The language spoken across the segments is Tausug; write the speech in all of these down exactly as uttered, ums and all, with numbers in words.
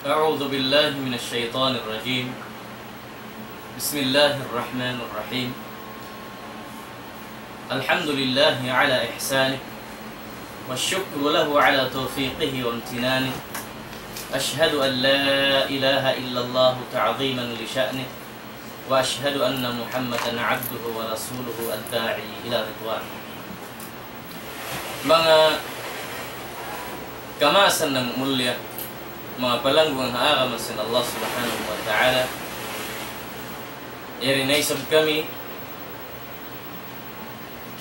أعوذ بالله من الشيطان الرجيم. بسم الله الرحمن الرحيم. الحمد لله على إحسانه، والشكر له على توفيقه وامتنانه. أشهد أن لا إله إلا الله تعظيما لشأنه، وأشهد أن محمدا عبده ورسوله الداعي إلى رضوانه. Manga kamaasan namumulia, manga palanggungan ha agama sin Allah Subhanahu wa Ta'ala, yari na isab kami,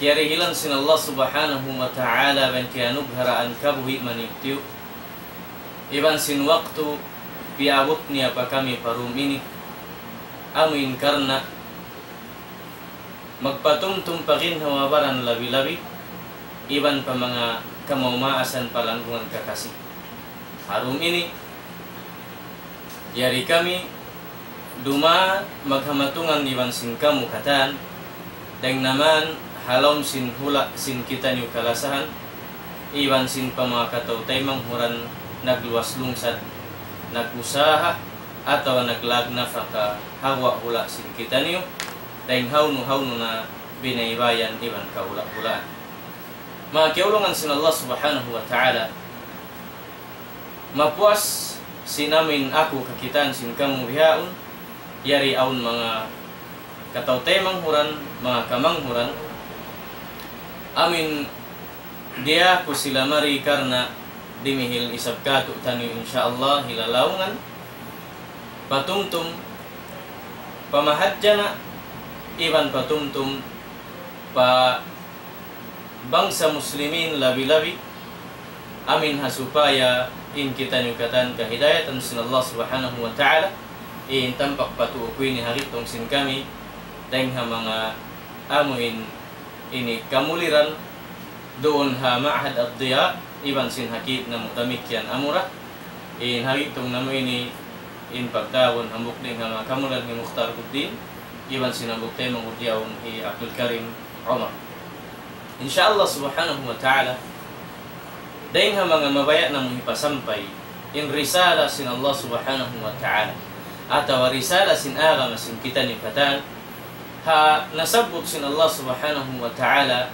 kiyarihilan sin Allah Subhanahu wa Ta'ala, bang kiyanugharaan kabuhi' maniyuk-tiyuk, iban sin waktu piyaabut niya pa kami pa dum ini, amuin karna' magpatumtum pa ginhawa-baran labi-labi, iban pa manga kamaas-maasan palanggungan kakasi. Ha dum ini, yari kami dumatung maghamatungan iban sin kamu katan, dayng naman ha lawm sin hula' sin kitaniyu kalasahan, iban sin pa manga kataw-taymanghuran nagluwas lungsad, nag-usaha, atawa naglag nafaka ha guwa' hula' sin kitaniyu, dayng hawnu-hawnu na binaybayan iban kahula'-hulaan. Manga kiyaulungan sin Allah Subhanahu wa Ta'ala, mapuas sin amuin aku kakitaan sin kamu bihaun, yari awn manga kataw-taymanghuran, manga kamanghuran, amuin diyaak ku sila mari karna' dimihil isab kātu'niyu, insya Allah, hilalaungan, patumtum pa mahadjana', iban patumtum pa bangsa muslimin labi-labi, amuin ha supaya in kitaniyu katan kahidayatan sin Allah Subhanahu wa Ta'ala, in tampak patu'u ku ini ha gi'tung sin kami, dayng ha manga amuin ini kamuliran duun ha Ma'had Ad-Diya, iban sin ha kit namu' damikkiyan amura, in ha gi'tung namu' ini, in pagtawagun hambuuk dayng ha manga kamuliran hi Mukhtar Buddin, iban sin hambuuk taymanghud yaun hi Abdul Karim Umar. Insya Allah Subhanahu wa Ta'ala, dayng ha manga mabaya' namu' hipasampay, in risala sin Allah Subhanahu wa Ta'ala, atawa risala sin agama sin kitaniyu katan, ha nasabbut sin Allah Subhanahu wa Ta'ala,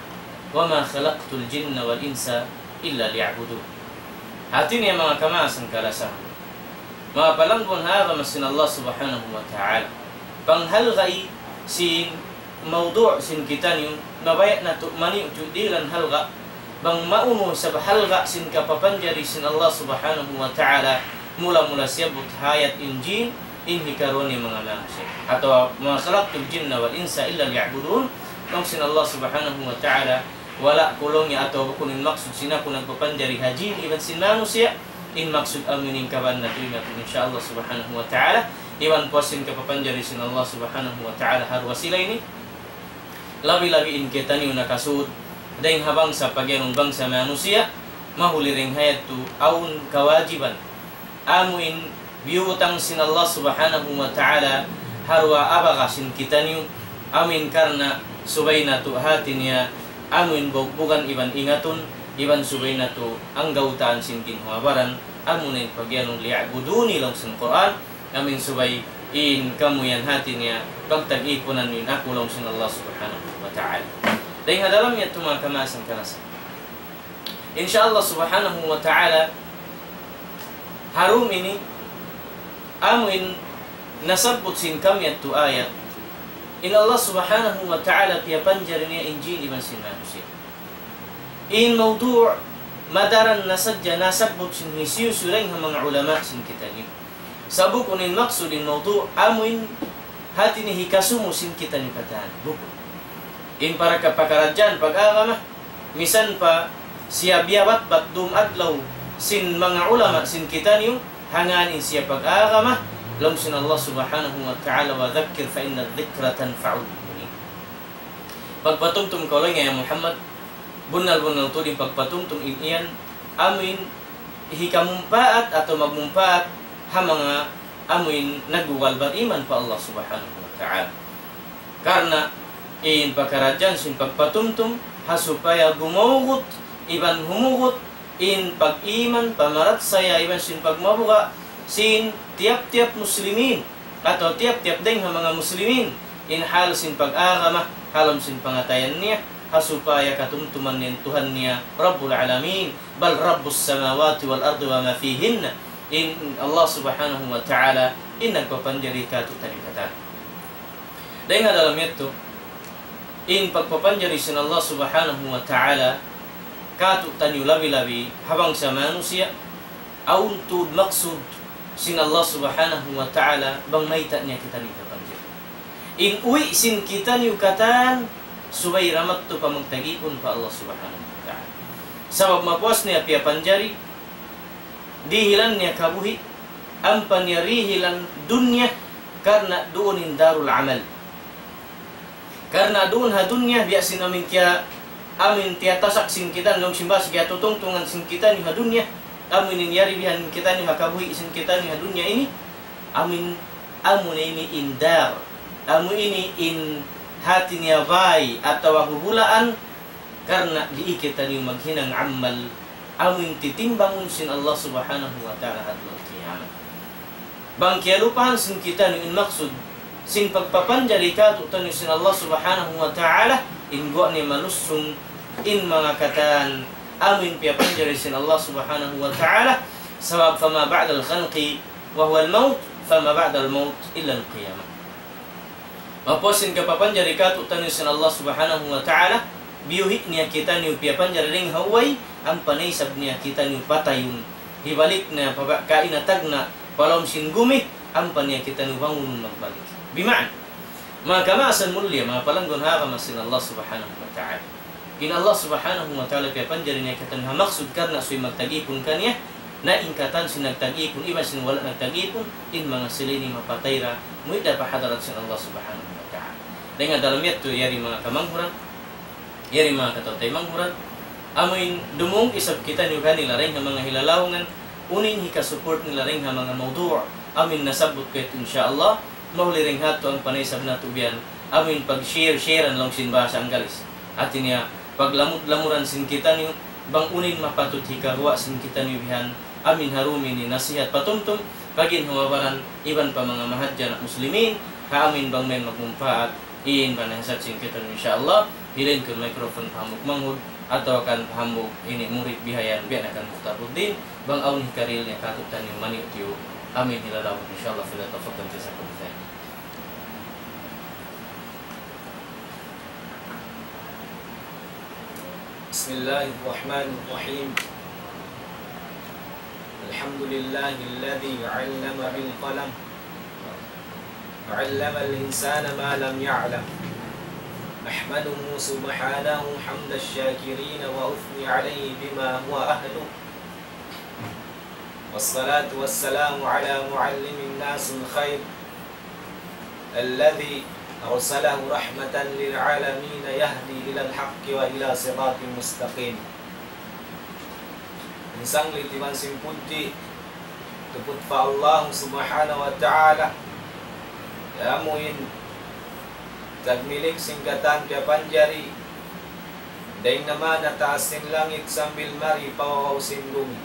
وما خلقت الجن والإنس إلا ليعبدون. Hati niya manga kamaasan kalasahan, manga palanggungan ha agama sin Allah Subhanahu wa Ta'ala, panghalgai sin mawdu' sin kitaniyu, mabaya' natu' maniyuk-tiyuk dihilan halga', bang maunu isab halga' sin kapapanjari sin Allah Subhanahu wa Ta'ala, mula-mula siyabbut ha ayat in jin, in hikaruwa niya manga manusiya'. Atawa, وما خلقت الجن والإنس إلا ليعبدون, laung sin Allah Subhanahu wa Ta'ala, wala' ku laung niya atawa bukun in maksud sin aku nagpapanjari ha jin iban sin manusiya', in maksud amu in kabannal natu' ingatun, insya Allah Subhanahu wa Ta'ala, iban puas sin kapapanjari sin Allah Subhanahu wa Ta'ala ha duwa sila ini, labi-labi in kitaniyu nakasud, dayng ha bangsa pagiyanun bangsa manusiya', mahuli dayng ha yadtu awn kawajiban, amu in biyutang sin Allah Subhanahu wa Ta'ala ha duwa abaga sin kitaniyu, amu in karna' subay natu' hati niya, amu in bugbugan iban ingatun, iban subay natu' anggawtaan sin ginhawa-baran, amu in pagiyanun ليعبدوني laung sin Qur'an, amu in subay in kamu yan hati niya, pagtag-ipunan niyu in aku laung sin Allah Subhanahu wa Ta'ala. Dayng ha dalam yadtu manga kamaasan kalasahan. Insya Allah Subhanahu wa Ta'ala, ha dum ini, amu in nasabbut sin kamu yadtu ayat, in Allah Subhanahu wa Ta'ala piyapanjari niya in jin iban sin manusiya'. In mawdu' madaran na sadja nasabbut sin hisiyu-siyu dayng ha manga ulama sin kitaniyu. Sa' bukun in maksud in mawdu' amu in hati niya hikasumu sin kitaniyu katan. Bukun. In para ka pakaradjaan pag-agama, misan pa siya biyabatbat dum adlaw sin manga ulama sin kitaniyu, hangkan in siya pag-agama, laung sin Allah Subhanahu wa Ta'ala, وذكر فإن الذكرى تنفع المؤمنين. Pagpatumtum kaw laung niya, ya Muhammad, bunnal-bunnal tuud in pagpatumtum in yan, amu in hikamumpaat atawa magmumpaat ha manga amu in naggugal bariman pa Allah Subhanahu wa Ta'ala. Karna' in pakaradjaan sin pagpatumtum, ha supaya gumugut iban humugut in pag-iman, pamarachaya iban sin pagmabuga', sin tiyap-tiyap muslimin, atawa tiyap-tiyap dayng ha manga muslimin, in hal sin pag-agama, ha lawm sin pangatayan niya, ha supaya katumtuman niya in Tuhan niya, Rabbul Alamin, بل رب السماوات والأرض وما فيهن, in Allah Subhanahu wa Ta'ala, in nagpapanjari kātu'niyu katan. Dayng ha dalam yadtu, in pagpapanjari sin Allah Subhanahu wa Ta'ala, kātu'niyu labi-labi, ha bangsa manusiya', awn tuud maksud sin Allah Subhanahu wa Ta'ala, bang mayta' niya kitaniyu kapanjari. In uwi' sin kitaniyu katan, subay da madtu pa magtag-ipun pa Allah Subhanahu wa Ta'ala. Sabab mapuas niya piyapanjari, dihilan niya kabuhi', ampa niya dihilan dunya, karna' duun in darul amal. Karna' duun ha dunya, biya' sin amuin kiya, amuin tiyatasak sin kita, laung sin bahasa kiya tutungtungan sin kitaniyu ha dunya, amuin in yari bihan kitaniyu ha kabuhi' sin kitaniyu ha dunya ini, amuin, amu ini in dar, amu ini in hati niya bay atawa huhulaan, karna' di' kitaniyu maghinang amal, amuin titimbangun sin Allah Subhanahu wa Ta'ala ha adlaw kiyamat. Bang kiyalupahan sin kitaniyu in maksud sin pagpapanjari kātu'niyu sin Allah Subhanahu wa Ta'ala, in guwa' niya malusung in manga katan amuin piyapanjari sin Allah Subhanahu wa Ta'ala, sabab فما بعد الخلق وهو الموت، فما بعد الموت إلا القيامة. Mapuas sin kapapanjari kātu'niyu sin Allah Subhanahu wa Ta'ala, biyuhi' niya kitaniyu piyapanjari dayng ha way, ampa na isab niya kitaniyu patayun. Hibalik niya pa ba-, kaina tagna', pa lawm sin gumi, ampa niya kitaniyu bangunun magbalik. Bima'na, manga kamaasan mulliya, manga palanggun ha agama sin Allah Subhanahu wa Ta'ala. In Allah Subhanahu wa Ta'ala piyapanjari niya katan ha maksud karna' subay magtag-ipun kaniya, na in katan sin nagtag-ipun, iban sin wala' nagtag-ipun, in manga sila ini mapatay da, muwi' da pa hadarat sin Allah Subhanahu wa Ta'ala. Dayng ha dalam yadtu, yari manga kamanghuran, yari manga kataw-taymanghuran, amuin dumungug isab kitaniyu kanila dayng ha manga hilalaungan, unu in hika-support nila dayng ha manga mawdu', amuin nasabbut ku yadtu, insya Allah, mahuli dayng ha yadtu ampa na isab natu' biyan, amuin pag-share-sharean laung sin bahasa Anggalis. Hati niya, paglamud-lamuran sin kitaniyu, bang unu in mapatut hikaguwa' sin kitaniyu bihan, amuin ha dum ini nasihat patumtum, pa ginhawa-baran, iban pa manga mahadjana' muslimin, ha amuin bang mayan magmumpaat, in panahasat sin kitaniyu, insya Allah, hilain ku in microphone pa hambuuk manghud, atawa kan pa hambuuk ini murid bihayan, biya' na kan Mukhtar Uddin, bang awn hikarihil niya kātu'niyu maniyu'-tiyu', amuin hilalaung, insya Allah, فليتفضل جزاكم الله خيرا. بسم الله الرحمن الرحيم. الحمد لله الذي علم بالقلم، وعلم الإنسان ما لم يعلم. أحمده سبحانه حمد الشاكرين وأثني عليه بما هو أهله. والصلاة والسلام على معلم الناس الخير الذي أرسله رحمة للعالمين يهدي إلى الحق وإلى صراط مستقيم. In sanglit iban sin pudji tuput pa Allah Subhanahu wa Ta'ala, amu in tagmilik sin katan piyapanjari, dayn ha manga taas sin langit sambil mari pa babaw sin bumi.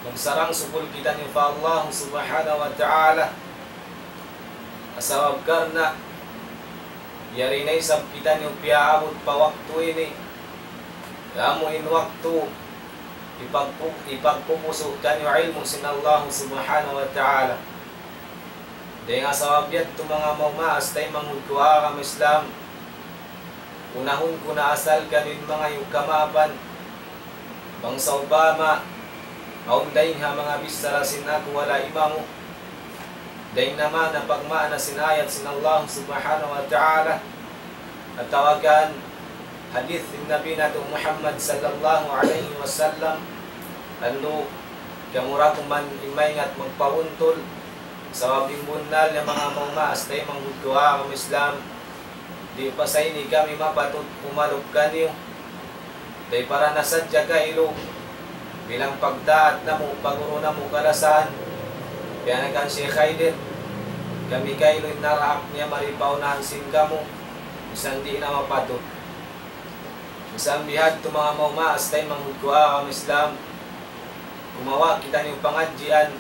Magsarang-sukul kitaniyu pa Allah Subhanahu wa Ta'ala, sabab karna' yari na isab kitaniyu piyaabut pa waktu ini, amu in waktu hipagpu-, hipagpupusu' taniyu ilmu' sin Allah Subhanahu wa Ta'ala. Dayn ha sabab yadtu, manga maas taymanghud ku ha agama Islam, unahun ku na asal kaniyu in mangayu' kamaapan, bang sawpama awn dayn ha manga bichara sin aku wala' imamu, dayn ha manga pagmaana sin ayat sin Allah Subhanahu wa Ta'ala, atawa kan hadith sin Nabi natu' Muhammad sallallahu alayhi wasallam, tantu kamu da kuman in maingat magpabuntul, sabab in bunnal niya, manga maas taymanghud ku ha agama Islam, di' pa sa ini kami mapatut umalup kaniyu. Dayn para na sadja kailu, bilang pagdaat namu', pa guru namu' kalasahan, piyanakan Sheikh Khaidir, kami kailu in naraak niya mari pa unahan sin kamu, misan di' na mapatut. Misan bihadtu, manga maas taymanghud ku ha agama Islam, Gumawa' kitaniyu pangadjian,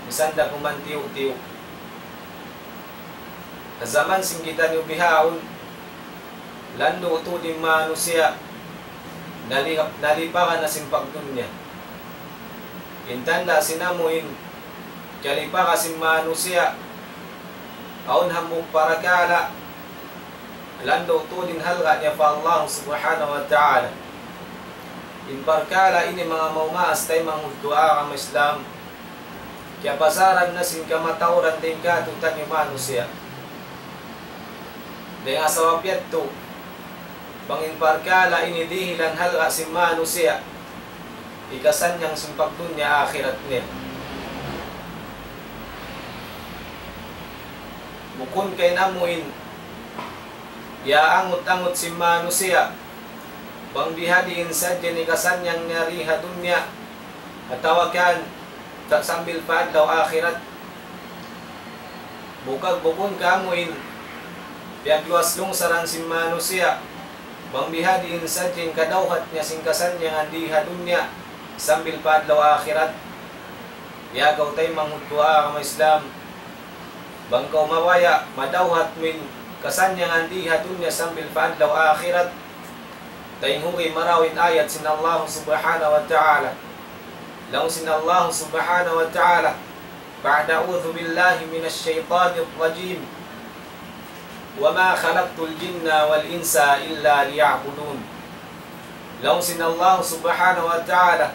misan da kuman tiyu'-tiyu'. Ha jaman sin kitaniyu bihaun, landu' tuud in manusiya', nali-, naliparan na sin pagdunya. In tanda' sin amu in kaliparan sin manusiya', awn hambuuk parakala', landu' tuud in halga' niya pa Allah Subhanahu wa Ta'ala. In parakala' ini, manga maumaas taymanghud ku ha agama Islam, kiyapasaran na sin kamatauran dayn kātu'niyu manusiya'. Dayn ha sabab yadtu, bang in parakala' ini dihilan halga' sin manusiya', hikasannyang sin pagdunya akhirat niya. Bukun ka in amu in iyaangut-angut sin manusiya', bang bihadiin sadja in hikasannyang niya di ha dunya, atawa kan ta-, sambil pa adlaw akhirat. Bukag bukun ka amu in piyagluwas lungsaran sin manusiya', bang bihadiin sadja in kadawhat niya sin kasannyangan di ha dunya, sambil pa adlaw akhirat. Ya kaw taymanghud ku ha agama Islam, bang kaw mabaya' madawhat mu in kasannyangan di ha dunya sambil pa adlaw akhirat, taynghugi marayaw in ayat sin Allah Subhanahu wa Ta'ala. Laung sin Allah Subhanahu wa Ta'ala, بعد أعوذ بالله من الشيطان الرجيم. وما خلقت الجن والإنس إلا ليعبدون. Laung sin Allah Subhanahu wa Ta'ala,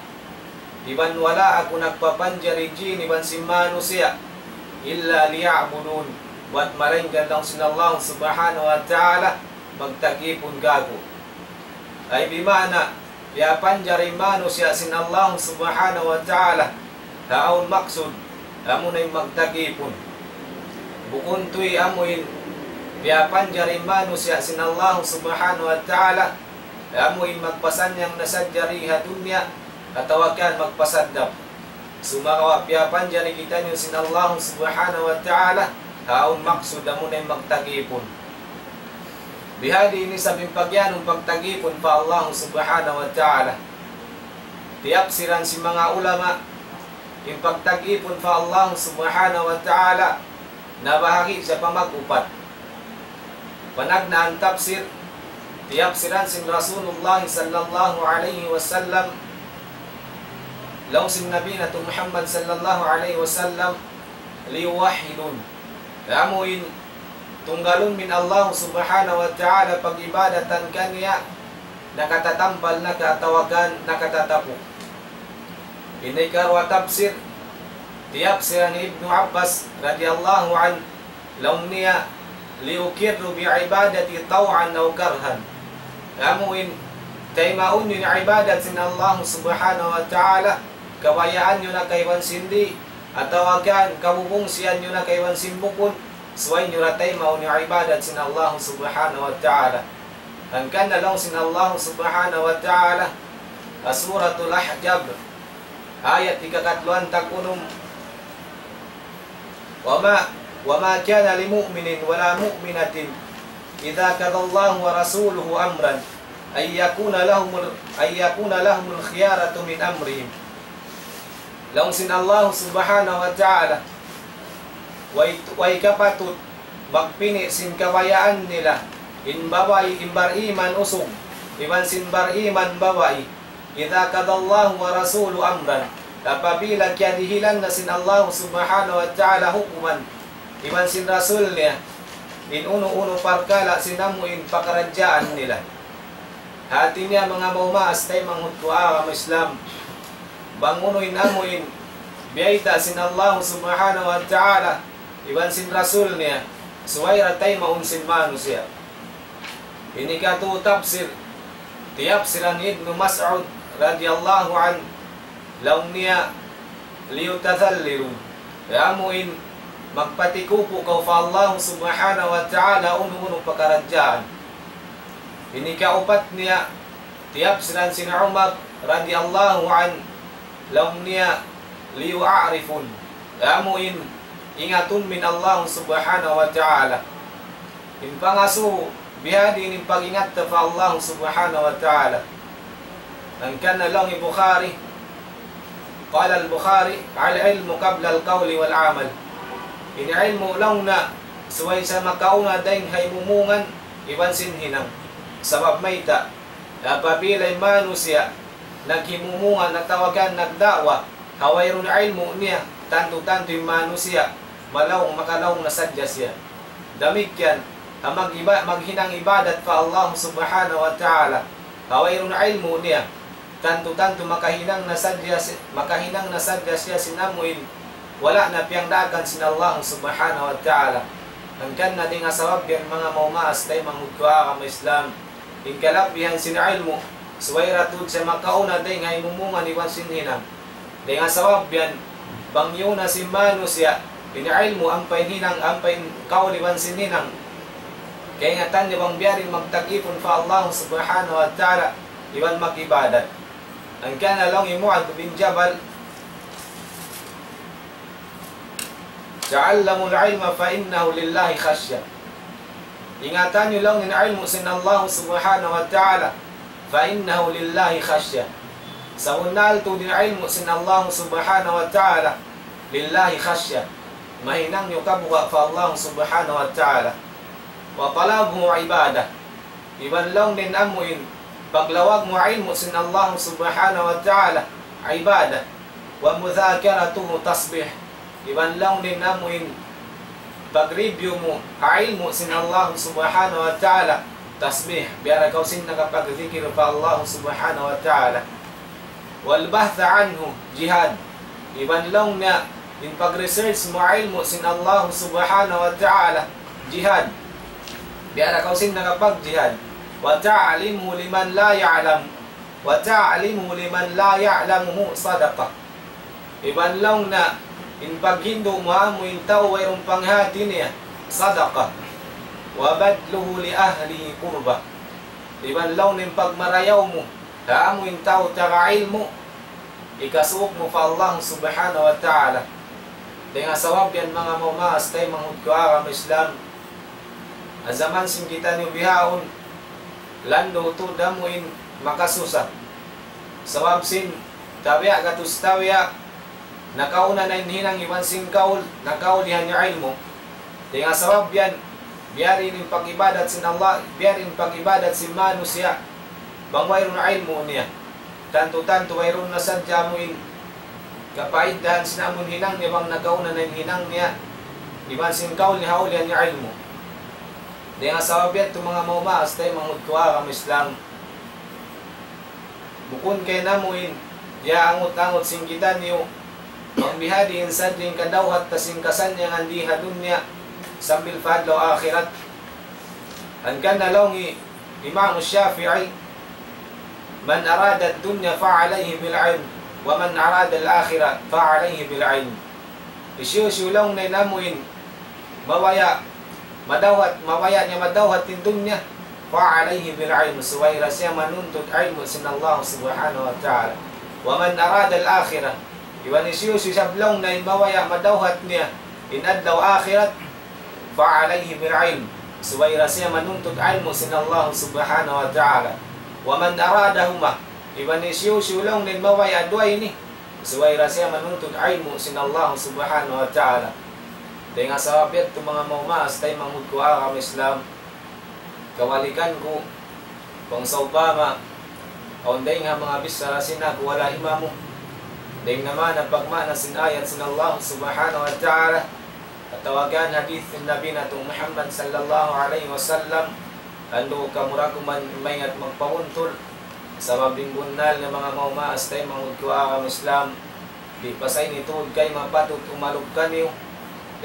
iban wala' aku nagpapanjari jin iban sin manusiya', إلا ليعبدون. Buwat malaingkan laung sin Allah Subhanahu wa Ta'ala, magtagipun kāku'. Ay bima'na, piyapanjari manusiya' sin Allah Subhanahu wa Ta'ala, ha awn maksud, amuna in magtagipun. Bukun tuud amu in piyapanjari manusiya' sin Allah Subhanahu wa Ta'ala, amu in magpasannyang na sadja di ha dunya, atawa kan magpasaddap. Sumagawa' piyapanjari kitaniyu sin Allah Subhanahu wa Ta'ala, ha awn maksud, amuna in magtagipun. Bihadi ini isab in pagiyanun pagtagipun pa Allah Subhanahu wa Ta'ala. Tiyapsiran sin manga ulama, in pagtagipun pa Allah Subhanahu wa Ta'ala, nabahagi' siya pa mag-upat. Panagnaan tafsir, tiyapsiran sin Rasulullah sallallahu alayhi wasallam, laung sin Nabi natu' Muhammad sallallahu alayhi wasallam, ليوحدون. Amu in tunggalun mu in Allah Subhanahu wa Ta'ala pag-ibadatan kaniya, nakatatampal na ka atawa kan nakatatapuk. In hikaruwa tafsir, tiyapsiran hi Ibnu Abbas radiyallahu anhu, laung niya, ليقروا بعبادتي طوعا أو كرها. Amu in, taymaun niyu in ibadat sin Allah Subhanahu wa Ta'ala, kabayaan niyu na ka iban sin di', atawa kan kabubungsihan niyu na ka iban sin bukun, subay niyu ra taymaun in ibadat sin Allah Subhanahu wa Ta'ala. Hangkan na laung sin Allah Subhanahu wa Ta'ala, ha Suratul Ahzab, ayat hikakatluan tag unum, وما، وما كان لمؤمن ولا مؤمنة إذا قضى الله ورسوله أمرا أن يكون لهم ال-، أن يكون لهم الخيرة من أمرهم. Laung sin Allah Subhanahu wa Ta'ala, way, way kapatut magpini' sin kabayaan nila, in babai, in bariman usug, iban sin bariman babai, إذا قضى الله ورسوله أمرا, apabila kiyadihilan na sin Allah Subhanahu wa Ta'ala hukuman, iban sin Rasul niya, in unu-unu parkala' sin amu in pakaradjaan nila. Hati niya manga maumaas taymanghud ku ha agama Islam, bang unu in amu in biyayta' sin Allah Subhanahu wa Ta'ala, iban sin Rasul niya, subay ra taymaun sin manusiya'. In hikatu tafsir, tiyapsiran Ibnu Mas'ud radiyallahu anhu, laung niya, ليتذللوا. Amu in magpatikupu' kaw pa Allah Subhanahu wa Ta'ala unu-unu pakaradjaan. In hikaupat niya, tiyapsiran sin Umar radiyallahu anhu, laung niya, ليعارفون. Amu in ingatun mu in Allah Subhanahu wa Ta'ala. In pangasubu, bihadi in pag-ingat ta pa Allah Subhanahu wa Ta'ala. Hangkan na laung hi Bukhari, قال البخاري: العلم قبل القول والعمل. In ilmu' laung niya subay sa makauna dayn ha himumungan iban sin hinang. Sabab mayta', apabila in manusiya' naghimumungan atawa kan nagda'wa ha wayruun ilmu' niya, tantu-tantu in manusiya' malaung, makalaung na sadja siya. Damikkiyan ha mag-iba-, maghinang ibadat pa Allah Subhanahu wa Ta'ala ha wayruun ilmu' niya, tantu-tantu makahinang na sadja si-, makahinang na sadja siya sin amuin wala' na piyangdaakan sin Allah Subhanahu wa Ta'ala. Hangkan na dayn ha sabab yan, manga maumaas taymanghud ku ha agama Islam, in kalabihan sin ilmu', subay da tuud siya makauna dayn ha himumungan iban sin hinang. Dayn ha sabab yan, bang iyuna sin manusiya' in ilmu' ampa in hinang, ampa in kaul iban sin hinang, kaingatan niya bang biya' diin magtag-ipun pa Allah Subhanahu wa Ta'ala iban mag-ibadat. Hangkan laung hi Mu'adh bin Jabal, تعلموا العلم فإنه لله خشية. Ingatan niyu laung niya in ilmu' sin Allah Subhanahu wa Ta'ala, فإنه لله خشية. Sabunnal tuud in ilmu' sin Allah Subhanahu wa Ta'ala, لله خشية. Mahinang niyu kabuga' pa Allah Subhanahu wa Ta'ala. وطلبه عبادة. Iban laung niya in amuin paglawag mu ilmu' sin Allah Subhanahu wa Ta'ala, ibadat. ومذاكرته تسبيح. Iban laung niya in amuin pag-review mu ha ilmu' sin Allah Subhanahu wa Ta'ala, tasbih. Biya' da kaw sin nakapagdikir pa Allah Subhanahu wa Ta'ala. والبحث عنه جهاد. Iban laung niya in pag-research mu ilmu' sin Allah Subhanahu wa Ta'ala, jihad. Biya' da kaw sin nakapag-jihad. وتعليمه لمن لا يعلم. وتعليمه لمن لا يعلمه صدقة. Iban laung niya in paghindu' mu ha amuin tau wayruun panghati niya, sadaqa. وبذله لأهله قربة. Iban laung niya in pagmarayaw mu ha amuin tau taga ilmu', hikasuuk mu pa Allah Subhanahu wa Ta'ala. Dayn ha sabab yan, manga maumaas taymanghud ku ha agama Islam, ha jaman sin kitaniyu bihaun, landu' tuud amuin makasusa. Sabab sin tabiya' gatus tabiya', nakauna na in hinang iban sin kaul, nakauli ha ilmu'. Dayn ha sabab yan, biya' diin in pag-ibadat sin Allah, biya' diin in pag-ibadat sin manusiya' bang wayruun ilmu' niya. Tantu-tantu wayruun na sadja amuin kapaiddahan sin amuin hinang niya bang nakauna na in hinang niya iban sin kaul niya ha uli niya ilmu'. Dayn ha sabab yadtu, manga maumaas taymanghud ku ha agama Islam, bukun kay namu' in iyaangut-angut sin kitaniyu bang bihadiin sadja in kadawhat ta sin kasannyangan di ha dunya sambil pa adlaw akhirat. Hangkan laung hi Imam Shafi'i, من أراد الدنيا فعليه بالعلم، ومن أراد الآخرة فعليه بالعلم. Hisiyu-siyu laung niya in amuin mabaya' madawhat, mabaya' niya madawhat in dunya, فعليه بالعلم, subay da siya manuntut ilmu' sin Allah Subhanahu wa Ta'ala. ومن أراد الآخرة, iban hisiyu-siyu isab laung niya in mabaya' madawhat niya in adlaw akhirat, فعليه بالعلم, subay da siya manuntut ilmu' sin Allah Subhanahu wa Ta'ala. ومن أرادهما, iban hisiyu-siyu laung niya in mabaya' duwa ini, subay da siya manuntut ilmu' sin Allah Subhanahu wa Ta'ala. Dayn ha sabab yadtu, manga maumaas taymanghud ku ha agama Islam, kabalikan ku, bang sawpama awn dayn ha manga bichara sin aku wala' imamu dayn ha maana pagmaana sin ayat sin Allah Subhanahu wa Ta'ala atawa kan hadith sin Nabi natu' Muhammad sallallahu alayhi wasallam, andu' kamu da kuman maingat magpabuntul. Sabab in bunnal niya, manga maumaas taymanghud ku ha agama Islam, di' pa sa ini tuud kay mapatut umalup kaniyu,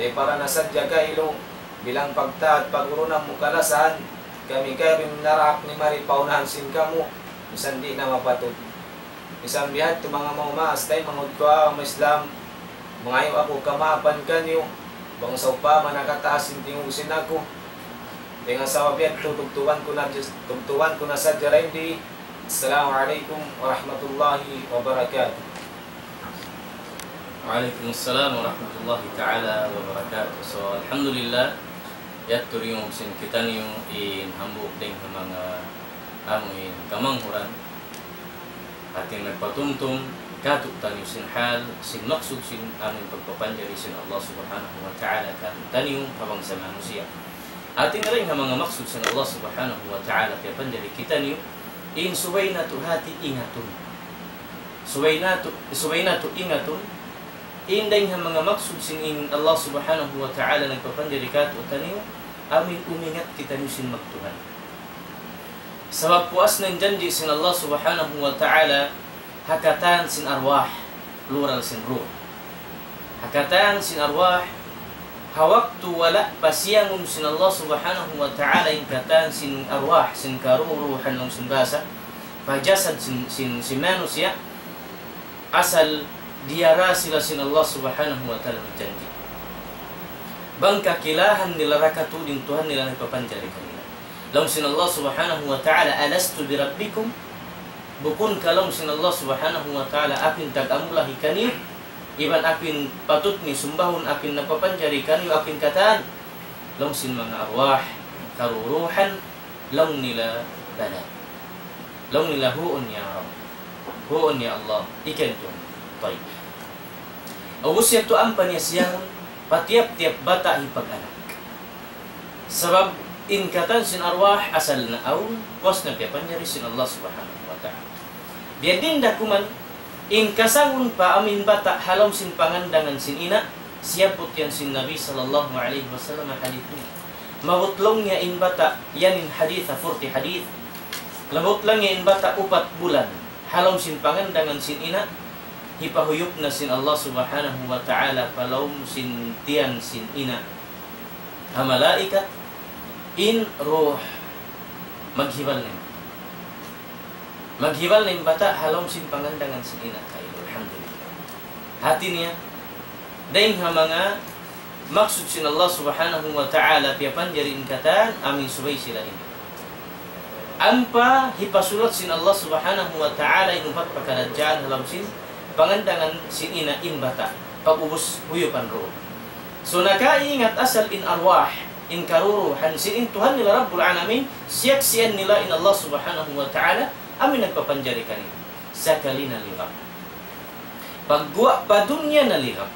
di' para na sadja kailu, bilang pagtaat pa guru namu' kalasahan, kami kay rin naraak ni mari pa unahan sin kamu, misan di' na mapatut. Misan bihadtu, manga maumaas taymanghud ku ha agama Islam, mangayu' aku kamaapan kaniyu bang sawpama nakataas in tingug sin aku. Dayn ha sabab yadtu, tubtuban ku na, tubtuban ku na sadja dayn di. Assalamu alaykum warahmatullahi wabarakatuh. Wa alaykum assalam warahmatullahi ta'ala wabarakatuh. So, alhamdulillah, yadtu ringug sin kitaniyu in hambuuk dayn ha manga amuin kamanghuran. Hati nagpatumtum, Katu'taniyu sin hal, sin maksud sin amun pagpapanjari sin Allah Subhanahu wa Ta'ala katu'taniyu pa bangsa manusiya'. Hati niya dayn ha manga maksud sin Allah Subhanahu wa Ta'ala piyapanjari kitaniyu, in subay natu' hati ingatun. Subay natu', subay natu' ingatun, in dayn ha manga maksud sin in Allah Subhanahu wa Ta'ala nagpapanjari katu'taniyu, amun umingat kitaniyu sin magtuhan. Sabab puas na in janji' sin Allah Subhanahu wa Ta'ala, ha katan sin arwah, plural sin ruh. Ha katan sin arwah, ha waktu wala' pa siyangun sin Allah Subhanahu wa Ta'ala in katan sin arwah, sin karuruhan laung sin bahasa, pa jasad sin, sin, sin manusiya', asal diyara sila sin Allah Subhanahu wa Ta'ala magjanji'. Bang kakilahan nila ra katu' in Tuhan nila nagpapanjari kanila. Laung sin Allah Subhanahu wa Ta'ala, "Alastu birabbikum?" Bukun ka laung sin Allah Subhanahu wa Ta'ala aku in tag-amulahi kaniyu, iban aku in patut niyu sumbahun, aku in nagpapanjari kaniyu, aku in katan. Laung sin manga arwah, karuruhan, laung nila, "Bala." Laung nila, "Huun ya Rabb. Huun ya Allah. Ikaw in Tuhan." Tayyib. Ubus yadtu ampa niya siyangun pa tiyap-tiyap bata' hipag-anak. Sabab in katan sin arwah asal na awn, puas na piyapanjari sin Allah Subhanahu wa Ta'ala. Biya' diin da kuman, in kasangun pa amun bata' ha lawm sin pangandangan sin ina', siyabbut yan sin Nabi sallallahu alayhi wasallam hadith niya. Maabut laung niya in bata', yan in hadith, ha forty hadith. Maabut laung niya in bata' upat bulan, ha lawm sin pangandangan sin ina', hipahuyup na sin Allah Subhanahu wa Ta'ala pa lawm sin tiyan sin ina'. Ha malaikat, in ruh, maghibal na in bata'. Maghibal na in bata' ha lawm sin pangandangan sin ina' kailu. Alhamdulillah. Hati niya, dayn ha manga maksud sin Allah Subhanahu wa Ta'ala piyapanjari in katan, amun subay sila ini. Ampa hipasulat sin Allah Subhanahu wa Ta'ala in upat pakaradjaan ha lawm sin pangandangan sin ina' in bata', pag'ubus huyupan ruh. So, nakaingat asal in arwah, in karuruhan sin in Tuhan nila Rabbul Alamin, siyaksian nila in Allah Subhanahu wa Ta'ala, amun nagpapanjari kanila. Sakali naligaw. Pagguwa' pa dunya naligaw.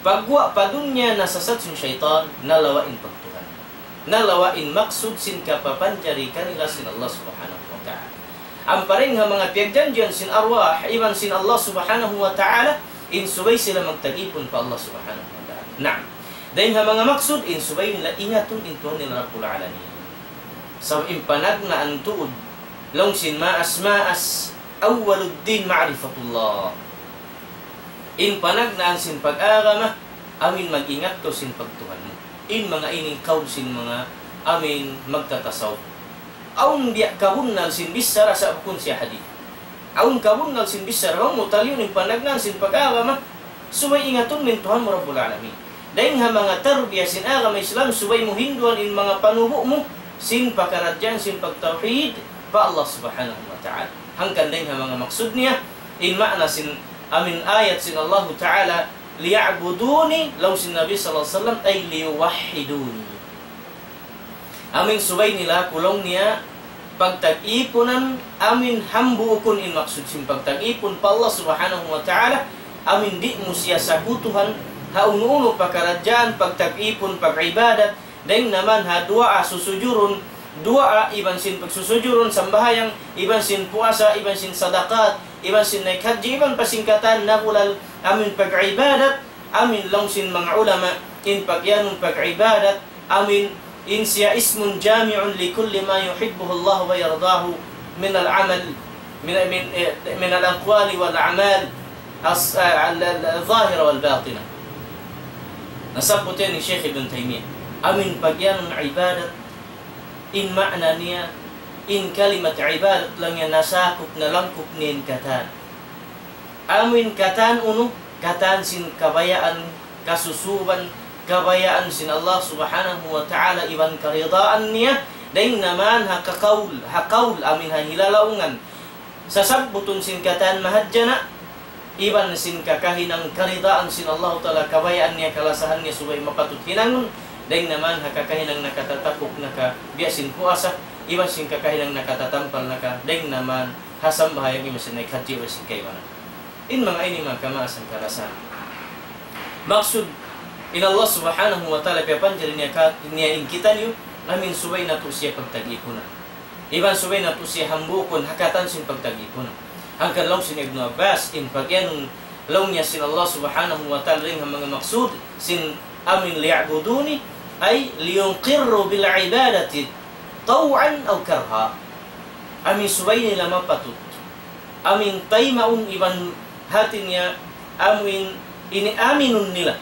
Pagguwa' pa dunya nasasat sin saytan, nalawa' in pagtuhan. Nalawa' in maksud sin kapapanjari kanila sin Allah Subhanahu wa Ta'ala. Ampa dayn ha manga piyagjanjian sin arwah, iban sin Allah Subhanahu wa Ta'ala, in subay sila magtag-ipun pa Allah Subhanahu wa Ta'ala. Naam. Dayn ha manga maksud, in subay nila ingatun in Tuhan nila Rabbul Alamin. Sabab in panagnaan tuud, laung sin maas-maas, أول الدين معرفة الله. In panagnaan sin pag-agama, amun mag-ingat kaw sin pagtuhan mu. In manga ini in kaul sin manga amun magtatasawuf. Awn biya' kabunnal sin bichara sa' bukun siya hadith. Awn kabunnal sin bichara, bang mu taliyun in panagnaan sin pag-agama, subay ingatun mu in Tuhan mu Rabbul Alamin. Dayn ha manga tarbiya sin agama Islam, subay mu hinduan in manga panubu' mu, sin pakaradjaan, sin pagtawhid, pa Allah Subhanahu wa Ta'ala. Hangkan dayn ha manga maksud niya, in maana sin, amun ayat sin Allahu Ta'ala, ليعبدوني, laung sin Nabi sallallahu alayhi wasallam, ay ليوحدوني. Amun subay nila aku laung niya, pagtag-ipunan, amun hambuukun in maksud sin pagtag-ipun pa Allah Subhanahu wa Ta'ala, amun di' mu siya sakutuhan, ha unu-unu pakaradjaan, pagtag-ipun, pag-ibadat, dayn naman ha duwaa susujurun, duwaa iban sin pagsusujurun, sambahayang, iban sin puasa, iban sin sadaqat, iban sin naik hajji, iban pa sin katan nabulal, amun pag-ibadat, amun laung sin manga ulama, in pagyanun pag-ibadat, amun in siya اسم جامع لكل ما يحبه الله ويرضاه من العمل، من، من، من الأقوال والأعمال الظاهرة والباطنة. Nasabbut yan hi Shaykh Ibn Taymiyyah. Amun pagyanun ibadat, in maana niya, in kalimat ibadat laung niya nasakup, nalangkup niya in katan. Amun katan unu, katan sin kabayaan, kasusuban, kabayaan sin Allah Subhanahu wa Ta'ala iban karidaan niya, dayn naman ha kakaul, ha kaul amun ha hilalaungan. Sasabbutun sin katan mahadjana', iban sin kakahinang karidaan sin Allah Ta'ala, kabayaan niya, kalasahan niya, subay mapatut hinangun, dayn naman ha kakahinang nakatatapuk na ka, biya' sin puasa, iban sin kakahinang nakatatampal na ka, dayn naman ha sambahayang iban sin naik hajji iban sin kaibanan. In manga ini manga kamaasan kalasahan. Maksud, in Allah Subhanahu wa Ta'ala piyapanjari niya ka-, niya in kitaniyu, amin subay natu' siya pagtag-ipunan. Iban subay natu' siya hambukun, ha katan sin pagtag-ipunan. Hangkan laung sin Ibnu Abbas, in pagiyanun laung niya sin Allah Subhanahu wa Ta'ala dayn ha manga maksud, sin amin ليعبدوني, أي ليقروا بالعبادة طوعا أو كرها. Amin subay nila mapatut. Amin taymaun iban hati niya amin ini aminun nila.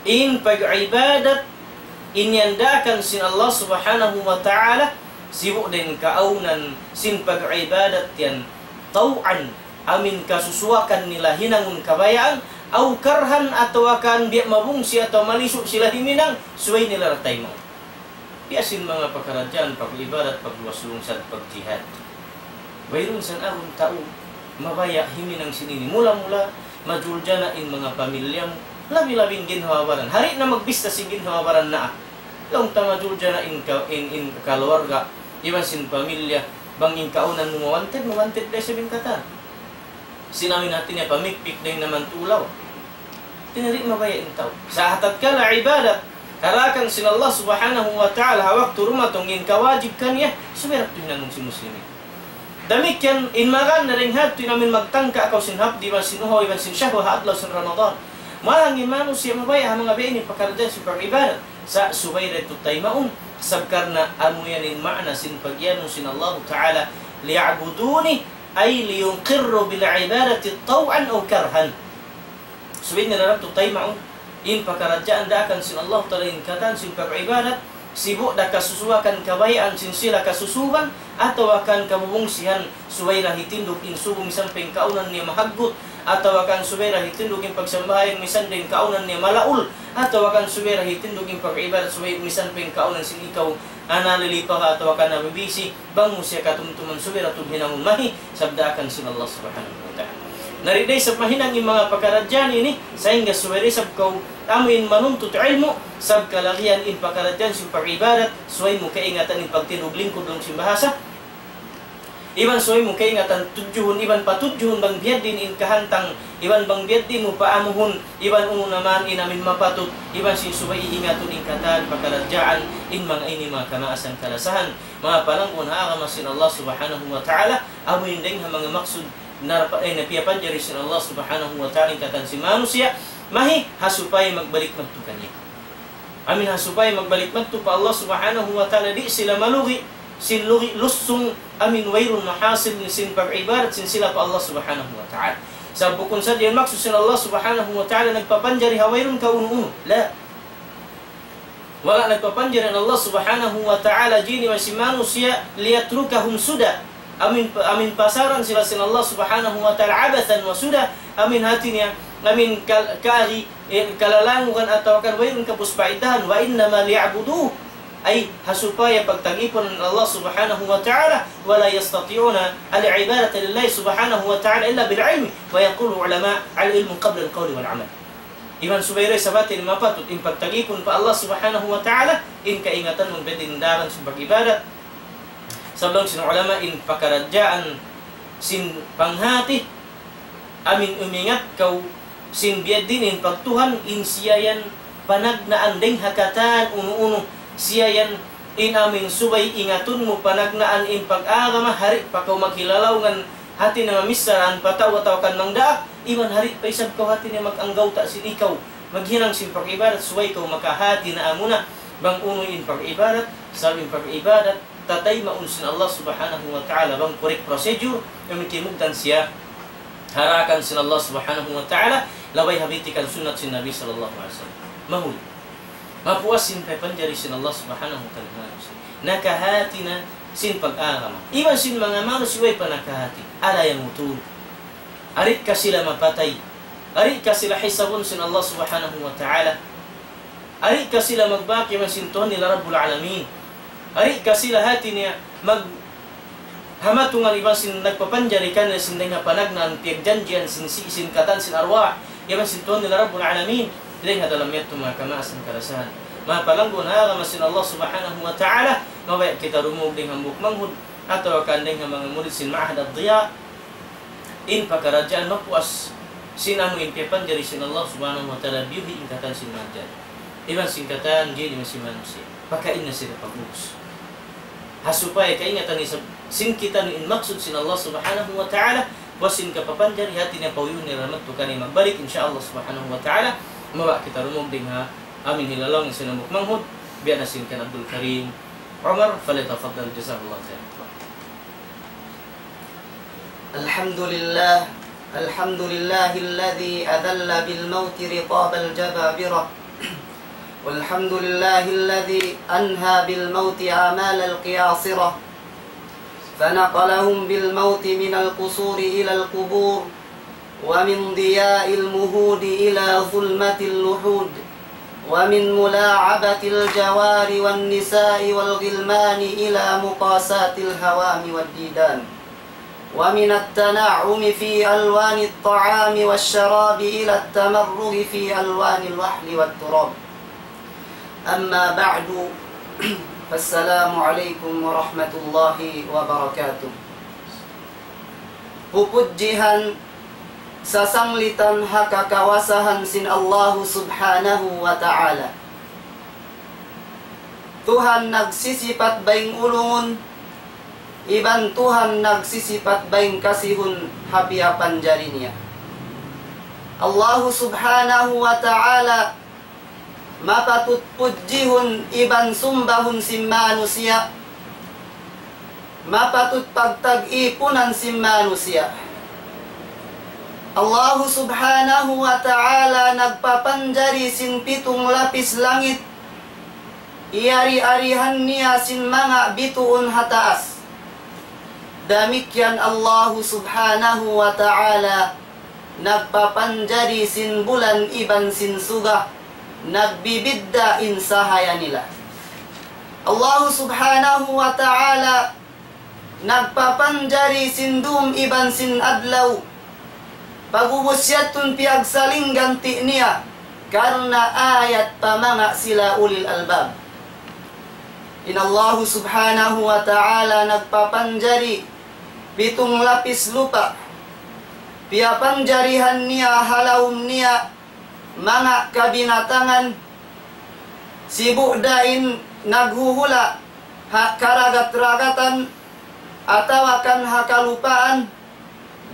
In pag-ibadat in yandaakan sin Allah Subhanahu wa Ta'ala, sibu' dayn kaawnan sin pag-ibadat yan taw'an, amin kasusuwakan nila hinangun kabayaan, aw karhan atawa kan biya' mabungsi atawa malisu' sila himinang, subay nila ra taymaun. Biya' sin manga pakaradjaan, pag-ibadat, pagluwas lungsad, pagjihad. Wayruun san awn tau mabaya' himinang sin ini. Mula-mula, majuljana in manga pamilya mu, labi-labi in ginhawa-baran. Hari na magbista sin ginhawa-baran na. Laung ta majuljana in ka-, in, in kaluwarga, iban sin pamilya, bang in kaawnan mu ma-wanted, ma-wanted da isab in katan. Sin amin hati niya pamikpik dayn ha manga tulaw. Di' na mabaya' in tau. Sa' ha tatkala ibadat, karakan sin Allah Subhanahu wa Ta'ala, ha waktu dumatung in kawajib kaniya, subay da tuud hinangun sin muslimin. Damikkiyan, in magan na dayn ha yadtu in amin magtangka kaw sin hapdi' iban sin uhaw iban sin shahwa ha adlaw sin Ramadan. Malang in manusiya' mabaya' ha manga biya' ini pakaradjaan sin pag-ibadat. Sa' subay da tuud taymaun, sabab karna' amu yan in maana sin pagiyanun sin Allah Ta'ala, ليعبدوني أي ليقروا بالعبادة طوعا أو كرها. Subay nila ra tuud taymaun in pakaradjaan daakan sin Allah Ta'ala in katan sin pag-ibadat, sibu' da kasusuwakan kabayaan sin sila kasusuban, atawa kan kabubungsihan, subay ra hitindug in subu misan pa in kaawnan niya mahaggut, atawa kan subay ra hitindug in pagsambahayang misan da in kaawnan niya malaul, atawa kan subay ra hitindug in pag-ibadat subay misan pa in kaawnan sin ikaw nalilipaha atawa kan nabibisi, bang mu siya katumtuman subay da tuud hinangun mahi, sabab daakan sin Allah Subhanahu wa Ta'ala. Na di' da isab mahinang in manga pakaradjaan ini, sahingga subay da isab kaw amuin manuntut ilmu', sabab kalagihan in pakaradjaan sin pag-ibadat, subay mu kaingatan in pagtindug lingkud laung sin bahasa, iban subay mu kaingatan tudjuhun, iban patudjuhun bang biya' diin in kahantang, iban bang biya' diin mu paamuhun, iban unu na man in amin mapatut, iban sin subay iingatun in katan pakaradjaan, in manga ini manga kamaasan kalasahan. Manga palangguan ha agama sin Allah Subhanahu wa Ta'ala, amu in dayn ha manga maksud narpa-, eh, na piyapanjari sin Allah Subhanahu wa Ta'ala in katan sin manusiya', mahi ha supaya magbalik madtu kaniya. Amin ha supaya magbalik madtu pa Allah Subhanahu wa Ta'ala, di' sila malugi', sin lugi' lussung, amin wayruun mahasil sin pag-ibadat sin sila pa Allah Subhanahu wa Ta'ala. Sabab bukun sadja in maksud sin Allah Subhanahu wa Ta'ala nagpapanjari ha wayruun kaunu-unu. La. Wala' nagpapanjari in Allah Subhanahu wa Ta'ala jin iban sin manusiya' ليتركهم سدى. Amin, amin pasaran sila sin Allah Subhanahu wa Ta'ala عبثا وسدى. Amin hati niya, amin kal-, kari, eh, kalalangugan atawa kan wayruun kapuspaitahan. وإنما ليعبدوه. Ay, ha supaya pagtag-ipunan in Allah Subhanahu wa Ta'ala, ولا يستطيعون العبادة لله سبحانه وتعالى إلا بالعلم، ويقول العلماء: العلم قبل القول والعمل. Iban subay da isab hati niya mapatut in pagtag-ipun pa Allah Subhanahu wa Ta'ala, in kaingatan mu biya' diin in daran sin pag-ibadat. Sabab laung sin ulama in pakaradjaan sin panghati, amin umingat kaw sin biya' diin in pagtuhan, in siya yan panagnaan dayn ha katan unu-unu, siya yan in amin subay ingatun mu panagnaan in pag-agama, di' pa kaw maghilalaw ngan hati niya mamisaran pa tau atawa kan mangdaak, iban di' pa isab kaw hati niya mag-anggawta' sin ikaw maghinang sin pag-ibadat, subay kaw makahati na amuna bang unu in pag-ibadat, sabab in pag-ibadat, tataymaun sin Allah Subhanahu wa Ta'ala bang correct procedure, amin kimugdan siya ha daakan sin Allah Subhanahu wa Ta'ala, labay ha bitikan sunnat sin Nabi sallallahu alayhi wasallam. Mahuli. Mapuas sin piyapanjari sin Allah Subhanahu wa Ta'ala. Nakahati na sin pag-agama. Iban sin manga manusiya' way pa nakahati. Ala yang utul. Di' ka sila mapatay. Di' ka sila hisabun sin Allah Subhanahu wa Ta'ala. Di' ka sila magbak iban sin Tuhan nila Rabbul Alamin. Di' ka sila hati niya mag-, hamatungan iban sin nagpapanjari kanila sin dayn ha panagnaan piyagjanjian sin si-, sin katan sin arwah, iban sin Tuhan nila Rabbul Alamin. Dayn ha dalam yadtu manga kamaasan kalasahan. Manga palangguan ha agama sin Allah Subhanahu wa Ta'ala, mabaya' kita dumungug dayn ha hambuuk manghud, atawa kan dayn ha manga murid sin Ma'had Ad-Diya, In pakaradjaan mapuas sin anu in piyapanjari sin Allah Subhanahu wa Ta'ala, biyuhi' in katan sin manjari. Iban sin katan jin iban sin manusiya'. Pakain na sila pag-ubus. Ha supaya kaingatan isab sin kitaniyu in maksud sin Allah Subhanahu wa Ta'ala, puas sin kapapanjari hati niya pawiyun niya rahmat tu kaniya magbalik, insya Allah Subhanahu wa Ta'ala, mabaya' kita rumug dayn ha amin hilalaung sin hambuuk manghud, biya' na sin kan Abdul Karim Umar, فليتفضل، جزاه الله خيرا. الحمد لله، الحمد لله الذي أذل بالموت رقاب الجبابرة، والحمد لله الذي أنهى بالموت آمال القياصرة، فنقلهم بالموت من القصور إلى القبور، ومن ضياء المهود إلى ظلمة اللحود، ومن ملاعبة الجوار والنساء والغلمان إلى مقاساة الهوام والديدان، ومن التنعم في ألوان الطعام والشراب إلى التمرغ في ألوان الوحل والتراب. أما بعد، فالسلام عليكم ورحمة الله وبركاته. Pupudjihan sasanglitan ha kakawasahan sin Allahu Subhanahu wa Ta'ala. Tuhan nagsisipat bayng ulungun, iban Tuhan nagsisipat bayng kasihun ha piyapanjari niya. Allahu Subhanahu wa Ta'ala mapatut pudjihun iban sumbahun sin manusiya', mapatut pagtag-ipunan sin manusiya'. Allahu Subhanahu wa Ta'ala nagpapanjari sin pitung lapis langit, iyari-arihan niya sin manga bituun ha taas. Damikkiyan Allahu Subhanahu wa Ta'ala nagpapanjari sin bulan iban sin suga, nagbibidda' in sahaya nila. Allahu Subhanahu wa Ta'ala nagpapanjari sin dum iban sin adlaw. Pag'ubus yadtu piyagsalingganti' niya, karna' ayat pa manga sila ulil albab. In Allahu Subhanahu wa Ta'ala nagpapanjari pitung lapis lupa'. Piyapanjarihan niya ha lawm niya manga kabinatangan, sibu' da in naghuhula' ha karagat-ragatan atawa kan ha kalupaan,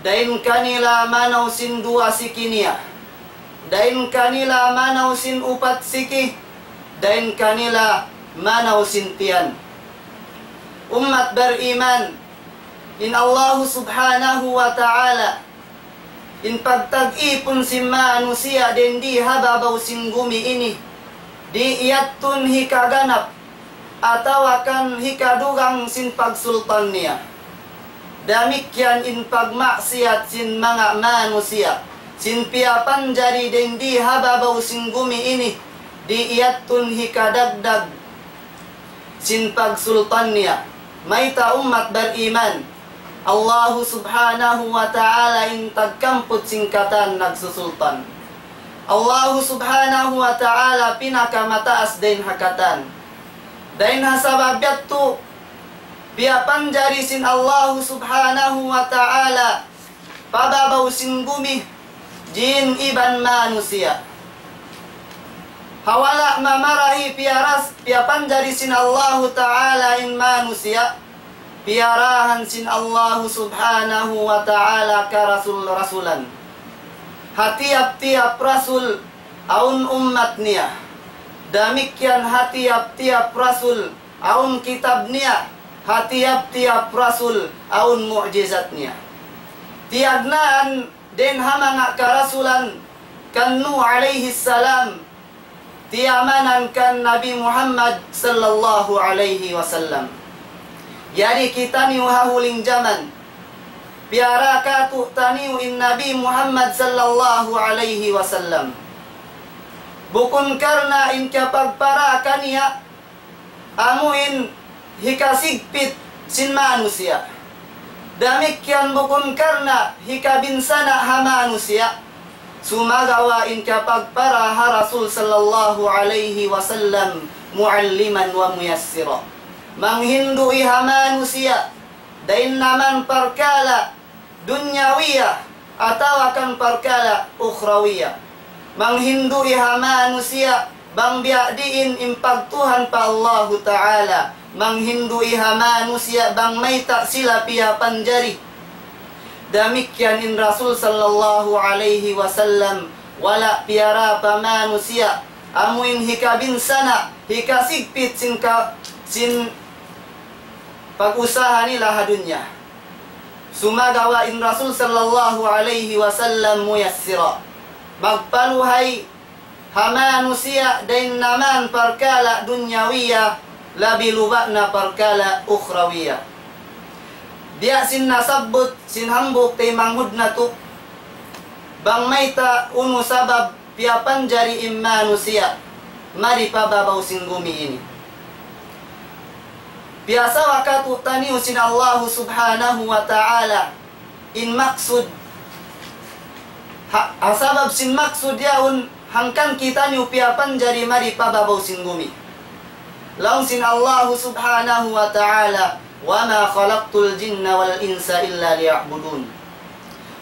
dayn kanila manaw sin duwa siki niya, dayn kanila manaw sin upat siki, dayn kanila manaw sin tiyan. Ummat bariman, in Allahu Subhanahu wa Ta'ala, in pagtag-ipun sin manusiya' dayn di ha babaw sin gumi ini, di' yadtu in hikaganap atawa kan hikadugang sin pagsultan niya. Damikkiyan in pagmaksiyat sin manga manusiya', sin piyapanjari dayn di ha babaw sin gumi ini, di' yadtu in hikadagdag sin pagsultan niya. Mayta', ummat bariman? Allahu Subhanahu wa Ta'ala in tagkamput sin katan nagsusultan. Allahu Subhanahu wa Ta'ala pinakamataas dayn ha katan. Dayn ha sabab yadtu, piyapanjari sin Allahu Subhanahu wa Ta'ala pa babaw sin gumi, jin iban manusiya'. Ha wala' mamarahi piyaras, piyapanjari sin Allahu Ta'ala in manusiya', piyarahan sin Allahu Subhanahu wa Ta'ala karasul-rasulan. Ha tiyap-tiyap rasul, awn ummat niya. Damikkiyan ha tiyap-tiyap rasul, awn kitab niya, ha tiyap-tiyap rasul, awn mu'jizat niya. Tiyagnaan dayn ha manga karasulan kan Nuh alayhi salam, tiyamanan kan Nabi Muhammad sallallahu alayhi wasallam. Yari kitaniyu ha huling jaman, piyara katu'taniyu in Nabi Muhammad sallallahu alayhi wasallam. Bukun karna' in kiyapagpara kaniya, amu in hikasigpit sin manusiya'. Damikkiyan bukun karna' hikabinsana' ha manusiya'. Sumagawa' in kiyapagpara ha Rasul sallallahu alayhi wasallam معلما وميسرا. Manghindu' ha manusiya', dayn ha manga parkala' dunyawiya atawa kan parkala' ukhrawiya. Manghindu' ha manusiya' bang biya' diin in pagtuhan pa Allahu Ta'ala. Manghindu' ha manusiya' bang mayta' sila piyapanjari. Damikkiyan in Rasul sallallahu alayhi wasallam, wala' piyarā pa manusiya', amu in hikabinsana', hikasigpit sin ka, sin pag-usaha nila ha dunya. Sumagawa' in Rasul sallallahu alayhi wasallam muyassira. Magpaluhay ha manusiya' dayn naman parkala' dunyawiya, labi luba' na parkala' ukhrawiya. Biya' sin nasabbut sin hambuuk taymanghud natu', bang mayta' unu sabab piyapanjari in manusiya' mari pa babaw sin gumi ini. Piyasawa katu'taniyu sin Allahu Subhanahu wa Ta'ala in maksud. Ha, ha sabab sin maksud yaun hangkan kitaniyu piyapanjari mari pa babaw sin gumi. Laung sin Allahu Subhanahu wa Ta'ala, وما خلقت الجن والإنس إلا ليعبدون.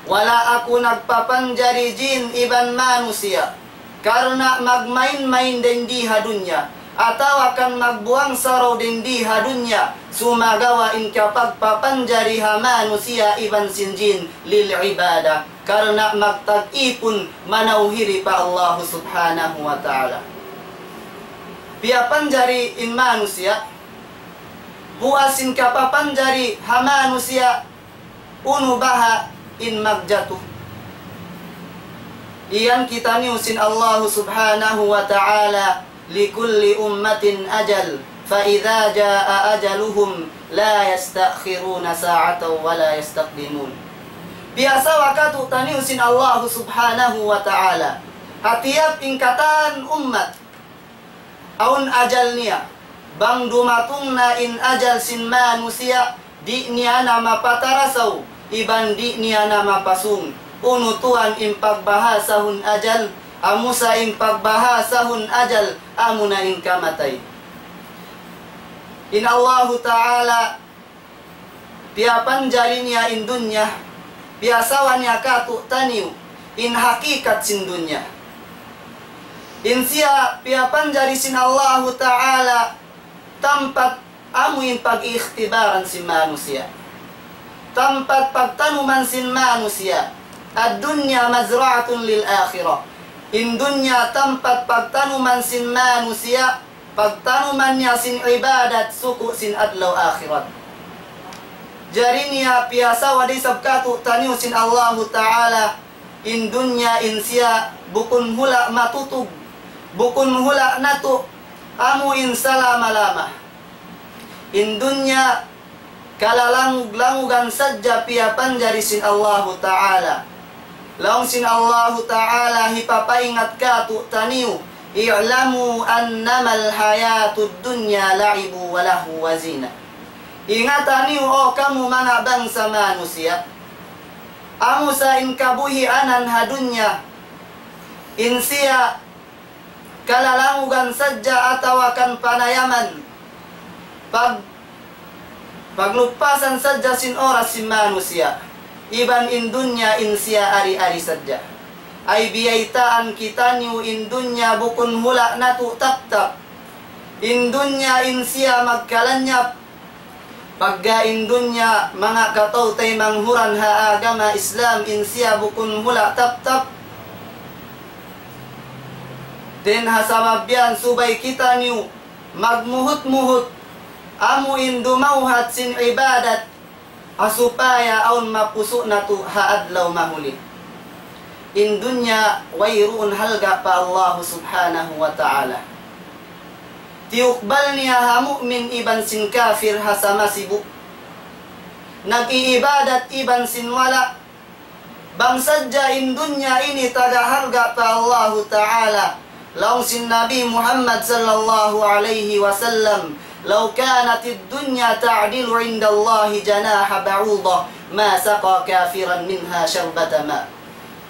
Wala' aku nagpapanjari jin iban manusiya' karna' magmain-main dayn di ha dunya, atawa kan magbuwang saraw dayn di ha dunya, sumagawa' in kapagpapanjari ha manusiya' iban sin jin للعبادة, karna' magtag-ipun manawhiri pa Allahu Subhanahu wa Ta'ala. Piyapanjari in manusiya', puas sin kapapanjari ha manusiya', unu baha' in magjatu. Iyan kitaniyu sin Allahu Subhanahu wa Ta'ala, لكل أمة أجل فإذا جاء أجلهم لا يستأخرون ساعة ولا يستقدمون. Piyasawa katu'taniyu sin Allahu Subhanahu wa Ta'ala. Ha tiyap in katan ummat, awn ajal niya. Bang dumatung na in ajal sin manusiya', di' niya na mapatarasaw, iban di' niya na mapasung. Unu tuwan in pagbahasahun ajal, amu sa in pagbahasahun ajal, amu na in kamatay. In Allahu Ta'ala, piyapanjari niya in dunya, piyasawa niya katu'taniyu in hakikat sin dunya. In siya piyapanjari sin Allahu Ta'ala tampat amu in pag-ikhtibaran sin manusiya'. Tampat pagtanuman sin manusiya'. الدنيا مزرعة للآخرة. In dunya tampat pagtanuman sin manusiya', pagtanuman niya sin ibadat suku' sin adlaw akhirat. Jari niya piyasawa da isab katu'taniyu sin Allahu Ta'ala, in dunya in siya bukun hula' matutug, bukun hula' natu', amu in salama-lama. In dunya kalalangug-langugan sadja piyapanjari sin Allahu Ta'ala. Laung sin Allahu Ta'ala hipapaingat katu'taniyu, اعلموا أنما الحياة الدنيا لعب ولهو وزينة. Ingataniyu, O kamu manga bangsa manusiya', amu sa in kabuhianan ha dunya, in siya kalalangugan sadja atawa kan panayaman, pag, paglupasan sadja sin oras sin manusiya', iban in dunya in siya ari-ari sadja. Ay biyaytaan kitaniyu in dunya bukun hula' natu' taptap. In dunya in siya magkalanyap. Pagga in dunya, manga kataw-taymanghuran ha agama Islam, in siya bukun hula' taptap. Dayn ha sabab yan subay kitaniyu magmuhut-muhut, amu in dumawhat sin ibadat, ha supaya awn mapusu' natu' ha adlaw mahuli. In dunya wayruun halga' pa Allahu Subhanahu wa Ta'ala. Tiyukbal niya ha mu'min iban sin kafir ha sama sibu'. Nag-iibadat iban sin wala'. Bang sadja in dunya ini taga halga' pa Allahu Ta'ala. Laung sin Nabi Muhammad sallallahu alayhi wasallam, لو كانت الدنيا تعدل عند الله جناح بعوضة ما سقى كافرا منها شربة ماء.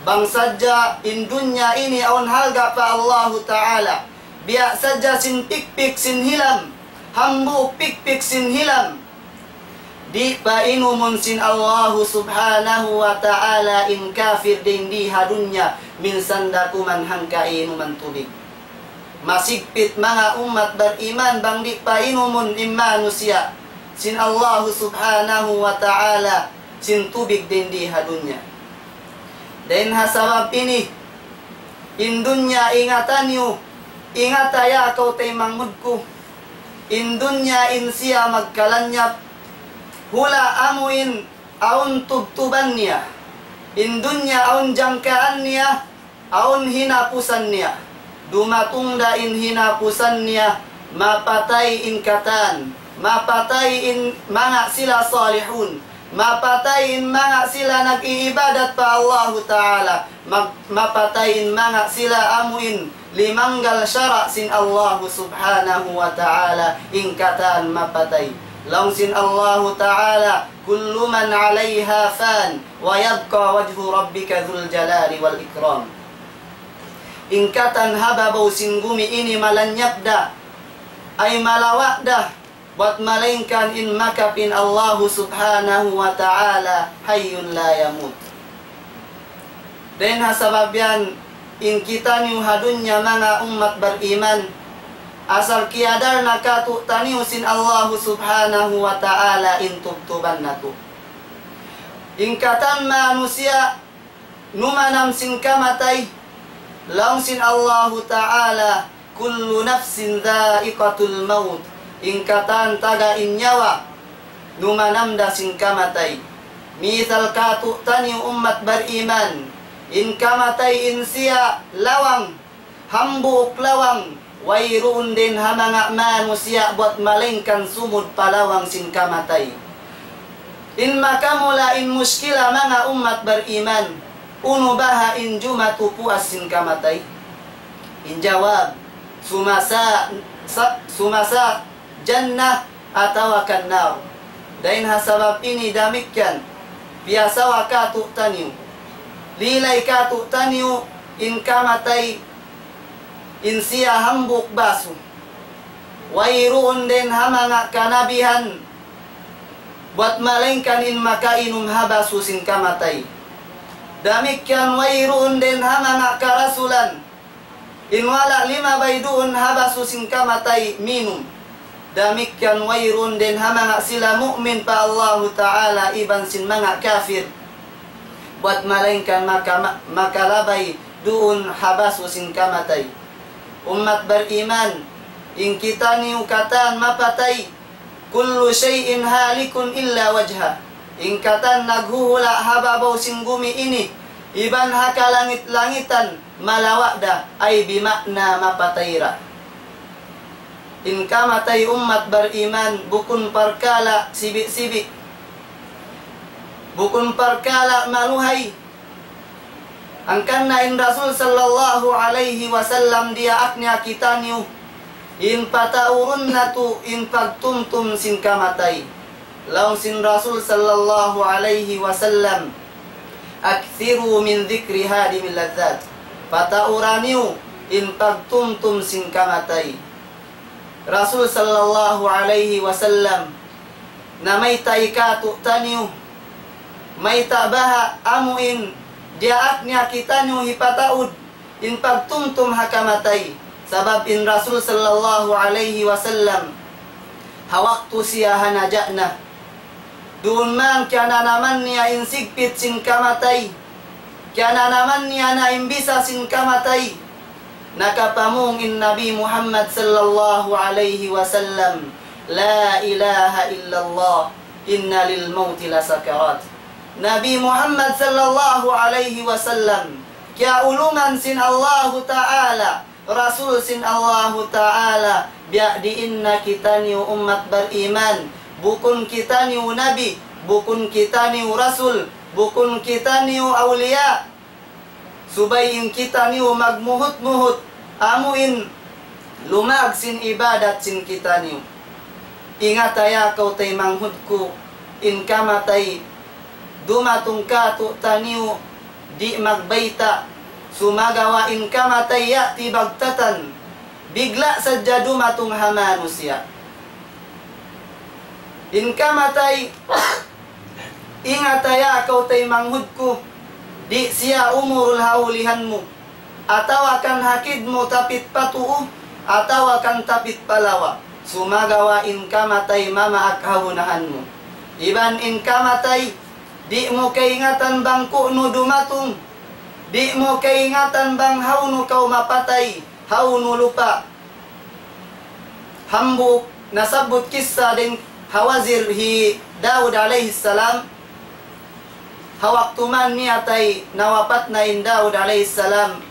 Bang sadja in dunya ini awn halga' pa Allahu Ta'ala, biya' sadja sin pikpik sin hilam, hambuuk pikpik sin hilam, Di' painumun sin Allahu Subhanahu wa Ta'ala in kafir dayn di ha dunya, minsan da kuman hangka inuman tubig. Masigpit manga ummat bariman bang di' painumun in manusiya' sin Allahu Subhanahu wa Ta'ala sin tubig dayn di ha dunya. Dayn ha sabab ini, in dunya ingatan niyu, ingata ya kaw taymanghud ku. In dunya in siya magkalanyap, hula' amu in awn tubtuban niya. In dunya awn jangkaan niya, awn hinapusan niya. Dumatung da in hinapusan niya, mapatay in katan, mapatay in manga sila salihun, mapatay in manga sila nag-iibadat pa Allahu Ta'ala, mag-, mapatay in manga sila amu in limanggal sara' sin Allahu Subhanahu wa Ta'ala, in katan mapatay. Laung sin Allahu Ta'ala, كل من عليها فان ويبقى وجه ربك ذو الجلال والإكرام. In katan ha babaw sin gumi ini malanyap da, ay malawa' da, bat malaingkan in makapin Allahu Subhanahu wa Ta'ala, حي لا يموت. Dayn ha sabab yan, in kitaniyu ha dunya manga ummat bariman, asal kiyadar na kātu'niyu sin Allahu Subhanahu wa Ta'ala in tubtuban natu'. In katan manusiya' numanam sin kamatay, laung sin Allahu Ta'ala, كل نفس ذائقة الموت. In katan taga in nyawa, numanam da sin kamatay. Misal kātu'niyu ummat bariman, in kamatay in siya lawang, hambuuk lawang, wayruun dayn ha manga manusiya' buwat malaingkan sumud pa lawang sin kamatay. In makamula in muskila manga ummat bariman, unu baha' in jumatu puas sin kamatay? In jawab, sumasa, sa, sumasa jannah atawa kan nar. Dayn ha sabab ini damikkiyan, piyasawa kātu'niyu, lilay kātu'niyu in kamatay in siya hambuuk basu. Wayruun dayn ha manga kanabihan, buwat malaingkan in makainum ha basu sin kamatay. Damikkiyan wayruun dayn ha manga karasulan, in wala' limabay duun ha basu sin kamatay minum. Damikkiyan wayruun dayn ha manga sila mu'min pa Allahu Ta'ala iban sin manga kafir, buwat malaingkan maka-, makalabay duun ha basu sin kamatay. Ummat bariman, in kitaniyu katan mapatay, كل شيء هالك إلا وجهه. In katan naghuhula' ha babaw sin gumi ini, iban ha kalangit-langitan, malawa' da, ay bima'na mapatay da. In kamatay ummat bariman, bukun parkala' sibi'-sibi'. Bukun parkala' maluhay. Hangkan na in Rasul sallallahu alayhi wasallam diyaak niya kitaniyu, in pataurun natu' in pagtumtum sin kamatay. Laung sin Rasul sallallahu alayhi wasallam, أكثروا من ذكر هادم اللذات. Pataura niyu in pagtumtum sin kamatay. Rasul sallallahu alayhi wasallam, namayta' kātu'niyu, mayta' baha' amu in diyaak niya kitaniyu hipataud in pagtumtum ha kamatay. Sabab in Rasul sallallahu alayhi wasallam, ha waktu siya ha naja' na, duun man kiyananaman niya in sigpit sin kamatay. Kiyananaman niya na in bisa sin kamatay. Nakapamung in Nabi Muhammad sallallahu alayhi wasallam, لا إله إلا الله، إن للموت لسكرات. Nabi Muhammad sallallahu alayhi wasallam, kiyaulungan sin Allahu Ta'ala, Rasul sin Allahu Ta'ala, biya' diin na kitaniyu ummat bariman, bukun kitaniyu nabi, bukun kitaniyu rasul, bukun kitaniyu awliya. Subay in kitaniyu magmuhut-muhut, amu in lumag sin ibadat sin kitaniyu. Ingata ya kaw taymanghud ku, in kamatay dumatung kātu'niyu, di' magbayta', sumagawa' in kamatay يأتي بغتة, bigla' sadja dumatung ha manusiya'. In kamatay, ingata ya kaw taymanghud ku, di' siya umurul ha ulihan mu, atawa kan hakid mu tapit pa tuu, atawa kan tapit pa lawa. Sumagawa' in kamatay mamaak ha unahan mu. Iban in kamatay, di' mu kaingatan bang ku'nu dumatung, di' mu kaingatan bang hawnu kaw mapatay, hawnu lupa. Hambuuk nasabbut kissa dayn ha wazir hi Daud alayhi salam. Ha waktu man miyatay, nawapat na in Daud alayhi salam,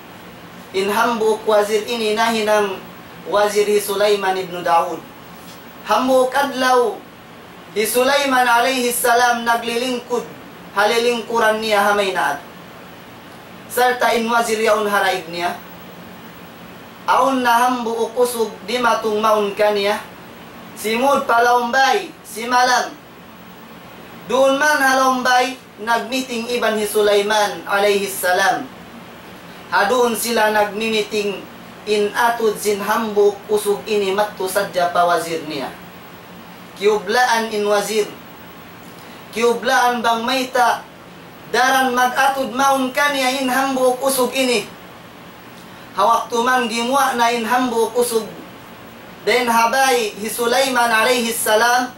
in hambuuk wazir ini nahinang wazir hi Sulaiman ibn Daud. Hambuuk adlaw, hi Sulaiman alayhi salam naglilingkud ha lilingkuran niya ha maynaat. Sarta' in wazir yaun ha raig niya. Awn na hambuuk usug dimatung mawn kaniya. Simud pa lawm bay, simalam. Duun man ha lawm bay, nagmiting iban hi Sulaiman alayhi salam. Ha duun sila nagmimiting, in atud sin hambuuk usug ini madtu sadja pa wazir niya. Kiyublaan in wazir. Kiyublaan bang mayta' daran mag-atud mawn kaniya in hambuuk usug ini. Ha waktu man gimuwa' na in hambuuk usug dayn ha bay hi Sulaiman alayhi salam,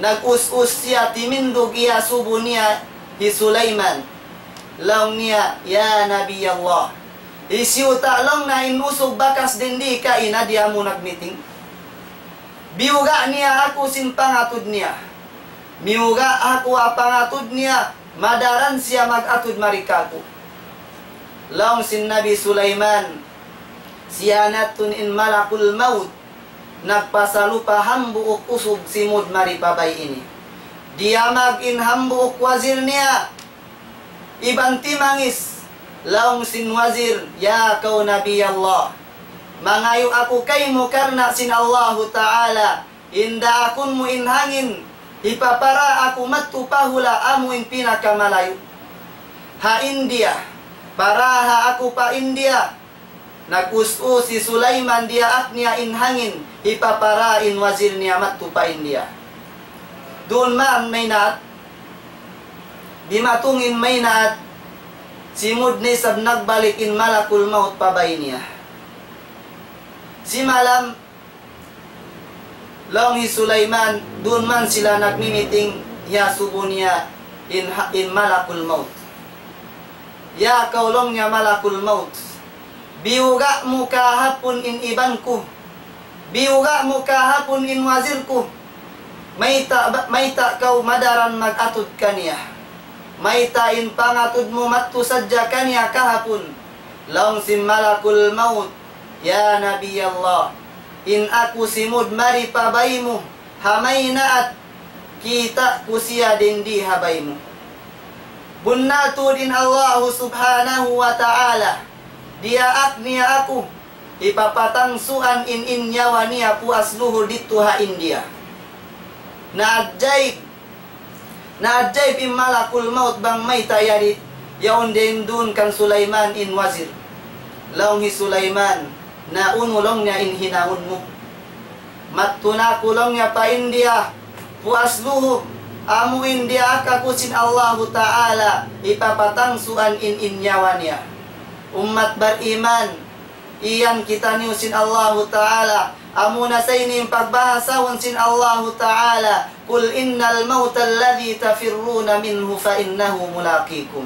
nag-us-us siya, timindug iyasubu niya hi Sulaiman. Laung niya, "Ya Nabi Allah, hisiyu ta' laung na in usug bakas dayn di kaina di amu nagmiting?" Biyuga' niya aku sin pangatud niya. Miyuga' aku ha pangatud niya, madaran siya mag-atud mari kāku'. Laung sin Nabi Sulaiman, siyanatun in malakul maut, nagpasalupa hambuuk usug simud mari pa bay ini. Diyamag in hambuuk wazir niya, iban timangis. Laung sin wazir, "Ya kaw Nabi Allah, mangayu' aku kaymu karna' sin Allahu Ta'ala, in daakun mu in hangin, hipapara aku madtu pa hula' amu in pinakamalayu'." Ha India, paraha aku pa India. Nag-us-us hi Sulaiman, diyaak niya in hangin, hipapara in wazir niya madtu pa India. Duun man maynaat, dimatung in maynaat, simud na isab nagbalik in malakul maut pa bay niya. Simalam, laung hi Sulaiman, duun man sila nagmimiting, hiyasubu niya in ha-, in malakul maut. "Ya kaw," laung niya, "malakul maut, biyuga' mu kahapun in iban ku, biyuga' mu kahapun in wazir ku, mayta' ba-, mayta' kaw madaran mag-atud kaniya? Mayta' in pangatud mu madtu sadja kaniya kahapun?" Laung sin malakul maut, "Ya Nabi Allah, in aku simud mari pa bay mu ha maynaat, kita' ku siya dayn di ha bay mu. Bunnal tuud in Allahu Subhanahu wa Ta'ala, diyaak niya aku, hipapatangsuan in, in nyawa niya puas luhul didtu ha India." Naajaib, naajaib in malakul maut bang mayta' yari yaun dayn duun kan Sulaiman in wazir. Laung hi Sulaiman, "Na unu," laung niya, "in hinangun mu?" "Madtu na aku," laung niya, "pa India, puas luhul, amu in diyaak aku sin Allahu Ta'ala, hipapatangsuan in, in nyawa niya." Ummat bariman, iyan kitaniyu sin Allahu Ta'ala, amuna sa ini in pagbahasahun sin Allahu Ta'ala, "قل إن الموت الذي تفرون منه فإنه ملاقيكم."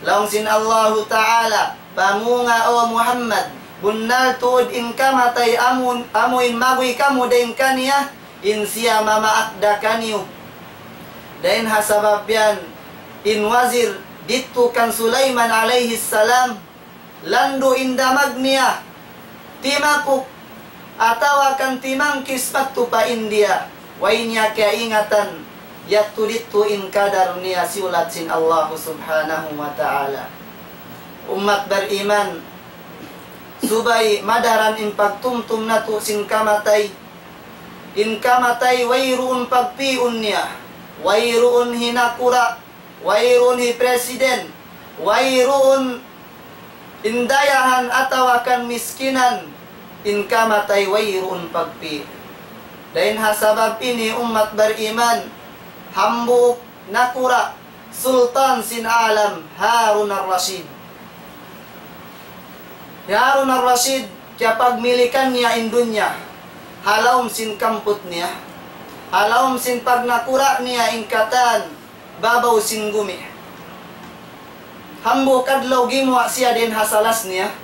Laung sin Allahu Ta'ala, "Pamunga, O Muhammad, bunnal tuud in kamatay amun, amu in maguy kamu dayn kaniya, in siya mamaak da kaniyu." Dayn ha sabab yan, in wazir didtu kan Sulaiman alayhi salam, landu' in damag niya, timakuk, atawa kan timangkis madtu pa India, way niya kaingatan, yadtu didtu in kadar niya siyulat sin Allahu Subhanahu wa Ta'ala. Ummat bariman, subay madaran in pagtumtum natu' sin kamatay. In kamatay wayruun pagpiun niya, wayruun hinakura', wayruun hi president, wayruun in dayahan atawa kan miskinan, in kamatay wayruun pagpi. Dayn ha sabab ini ummat bariman, hambuuk nakura' sultan sin alam, Harun ar-Rashid. Hi Harun ar-Rashid, kiyapagmilikan niya in dunya, ha lawm sin kamput niya, ha lawm sin pagnakura' niya in katan babaw sin gumi. Hambuuk adlaw gimuwa' siya dayn ha salas niya.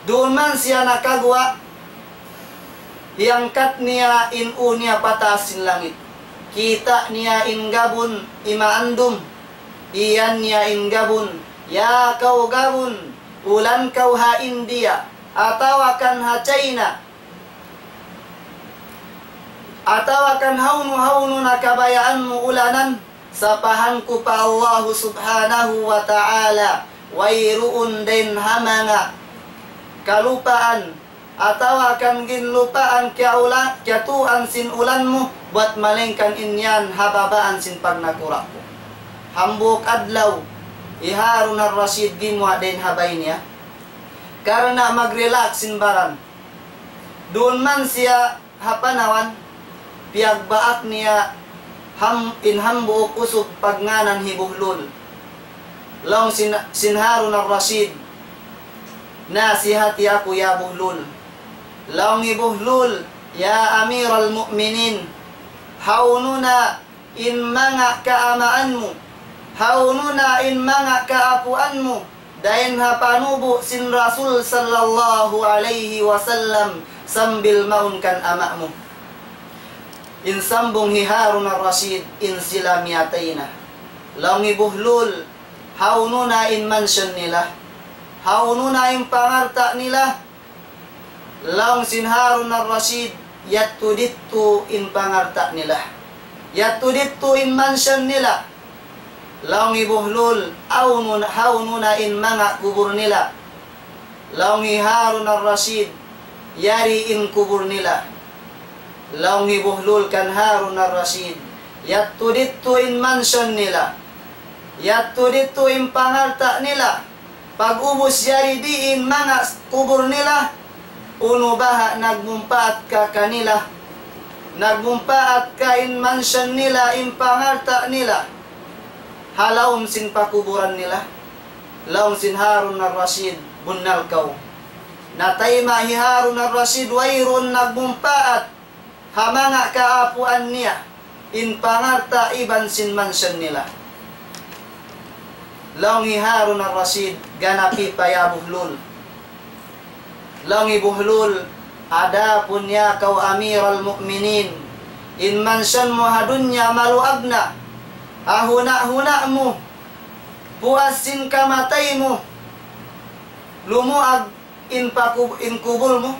Duun man siya nakaguwa', hiyangkat niya in ū niya pataas sin langit. Kita' niya in gabun imaandum. Iyan niya in gabun, "Ya kaw gabun, ulan kaw ha India, atawa kan ha China, atawa kan hawnu-hawnu na kabayaan mu ulanan, sapahan ku pa Allahu Subhanahu wa Ta'ala, wayruun dayn ha manga kalupaan, atawa kan ginlupaan kiyaula-, kiyatuan sin ulan mu, buwat malayngkan in yan ha babaan sin pagnakura' ku." Hambuuk adlaw, hi Harun ar-Rashid gimuwa' dayn ha bay niya. Karna' mag-relax in baran. Duun man siya ha panawan, piyagbaak niya ham-, in hambuuk usug pagngānan hi Buhlul. Laung sin, sin Harun ar-Rashid, "Nasihati aku ya Buhlul." Laung hi Buhlul, "Ya Amiral Mu'minin, hawnu na in manga kaamaan mu, hawnu na in manga kaapuan mu, dayn ha panubu' sin Rasul sallallahu alayhi wasallam sambil mawn kan ama' mu?" In sambung hi Harun ar-Rashid, "In sila miyatay na." Laung hi Buhlul, "Hawnu na in mansion nila? Hawnu na in pangalta' nila?" Laung sin Harun ar-Rashid, "Yadtu didtu in pangalta' nila. Yadtu didtu in mansion nila." Laung hi Buhlul, "Hawnu, hawnu na in manga kubul nila?" Laung hi Harun ar-Rashid, "Yari in kubul nila." Laung hi Buhlul kan Harun ar-Rashid, "Yadtu didtu in mansion nila. Yadtu didtu in pangalta' nila. Pag'ubus yari di in manga kubul nila, unu baha' nagmumpaat ka kanila? Nagmumpaat ka in mansion nila, in pangalta' nila, ha lawm sin pakuburan nila?" Laung sin Harun ar-Rashid, "Bunnal kaw." Natayma' hi Harun ar-Rashid wayruun nagmumpaat ha manga kaapuan niya in pangalta' iban sin mansion nila. Laung hi Harun ar-Rashid, "Ganapi pa ya Buhlul." Laung hi Buhlul, "Adapun ya kaw Amiral Mu'minin, in mansion mu ha dunya maluag na, ha huna'-huna' mu, puas sin kamatay mu, lumuag in pakub-, in kubul mu."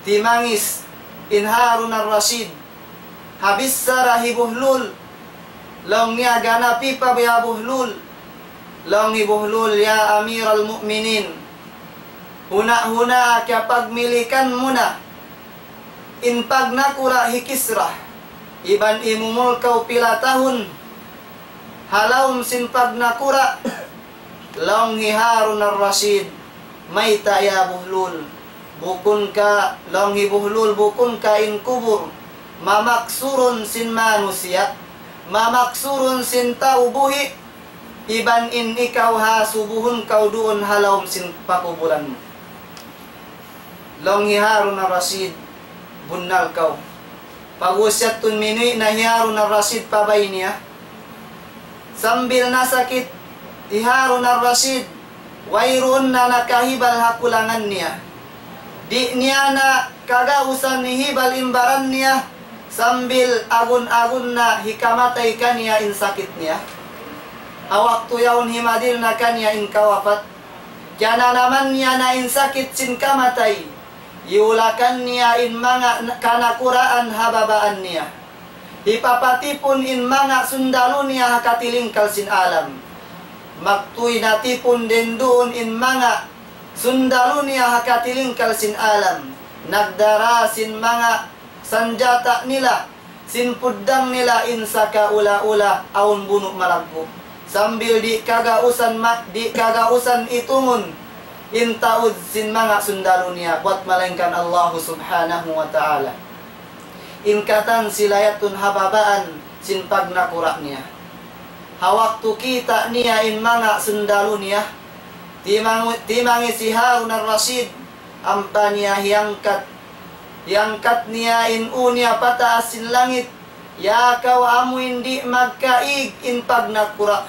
Timangis in Harun ar-Rashid ha bichara hi Buhlul. Laung niya, "Ganapi pa ya Buhlul." Laung hi Buhlul, "Ya Amiral Mu'minin, huna'-huna' kiyapagmilikan mu na in pagnakura' hi Kisra, iban imumul kaw pila tahun ha lawm sin pagnakura'." Laung hi Harun ar-Rashid, "Mayta' ya Buhlul? Bukun ka," laung hi Buhlul, "bukun ka in kubul mamaksurun sin manusiya', mamaksurun sin tau buhi', iban in ikaw ha subuhun kaw duun ha lawm sin pakubulan mu?" Laung hi Harun ar-Rashid, "Bunnal kaw." Pag'ubus yadtu minuwi' na hi Harun ar-Rashid pa bay niya. Sambil nasakit hi Harun ar-Rashid, wayruun na nakahibal ha kulangan niya. Di' niya na kagausan hihibal in baran niya, sambil agun-agun na hikamatay kaniya in sakit niya. Ha waktu yaun himadil na kaniya in kawapat. Kiyananaman niya na in sakit sin kamatay, iyulakan niya in manga n-, kanakuraan ha babaan niya. Hipapatipun in manga sundalu niya ha katilingkal sin alam. Magtuy natipun dayn duun in manga sundalu niya ha katilingkal sin alam. Nagdara sin manga sanjata nila, sin puddang nila in saka ula-ula awn bunu' malaggu'. Sambil di' kagausan ma-, di' kagausan itungun in taud sin manga sundalu niya, buat malaingkan Allahu Subhanahu wa Ta'ala. In katan sila yadtu ha babaan sin pagnakura' niya. Ha waktu kita' niya in manga sundalu niya, timangu-, timangi hi Harun ar-Rashid, ampa niya hiyangkat, hiyangkat niya in ū niya pataas sin langit, "Ya kaw amu in di' magkaig in pagnakura',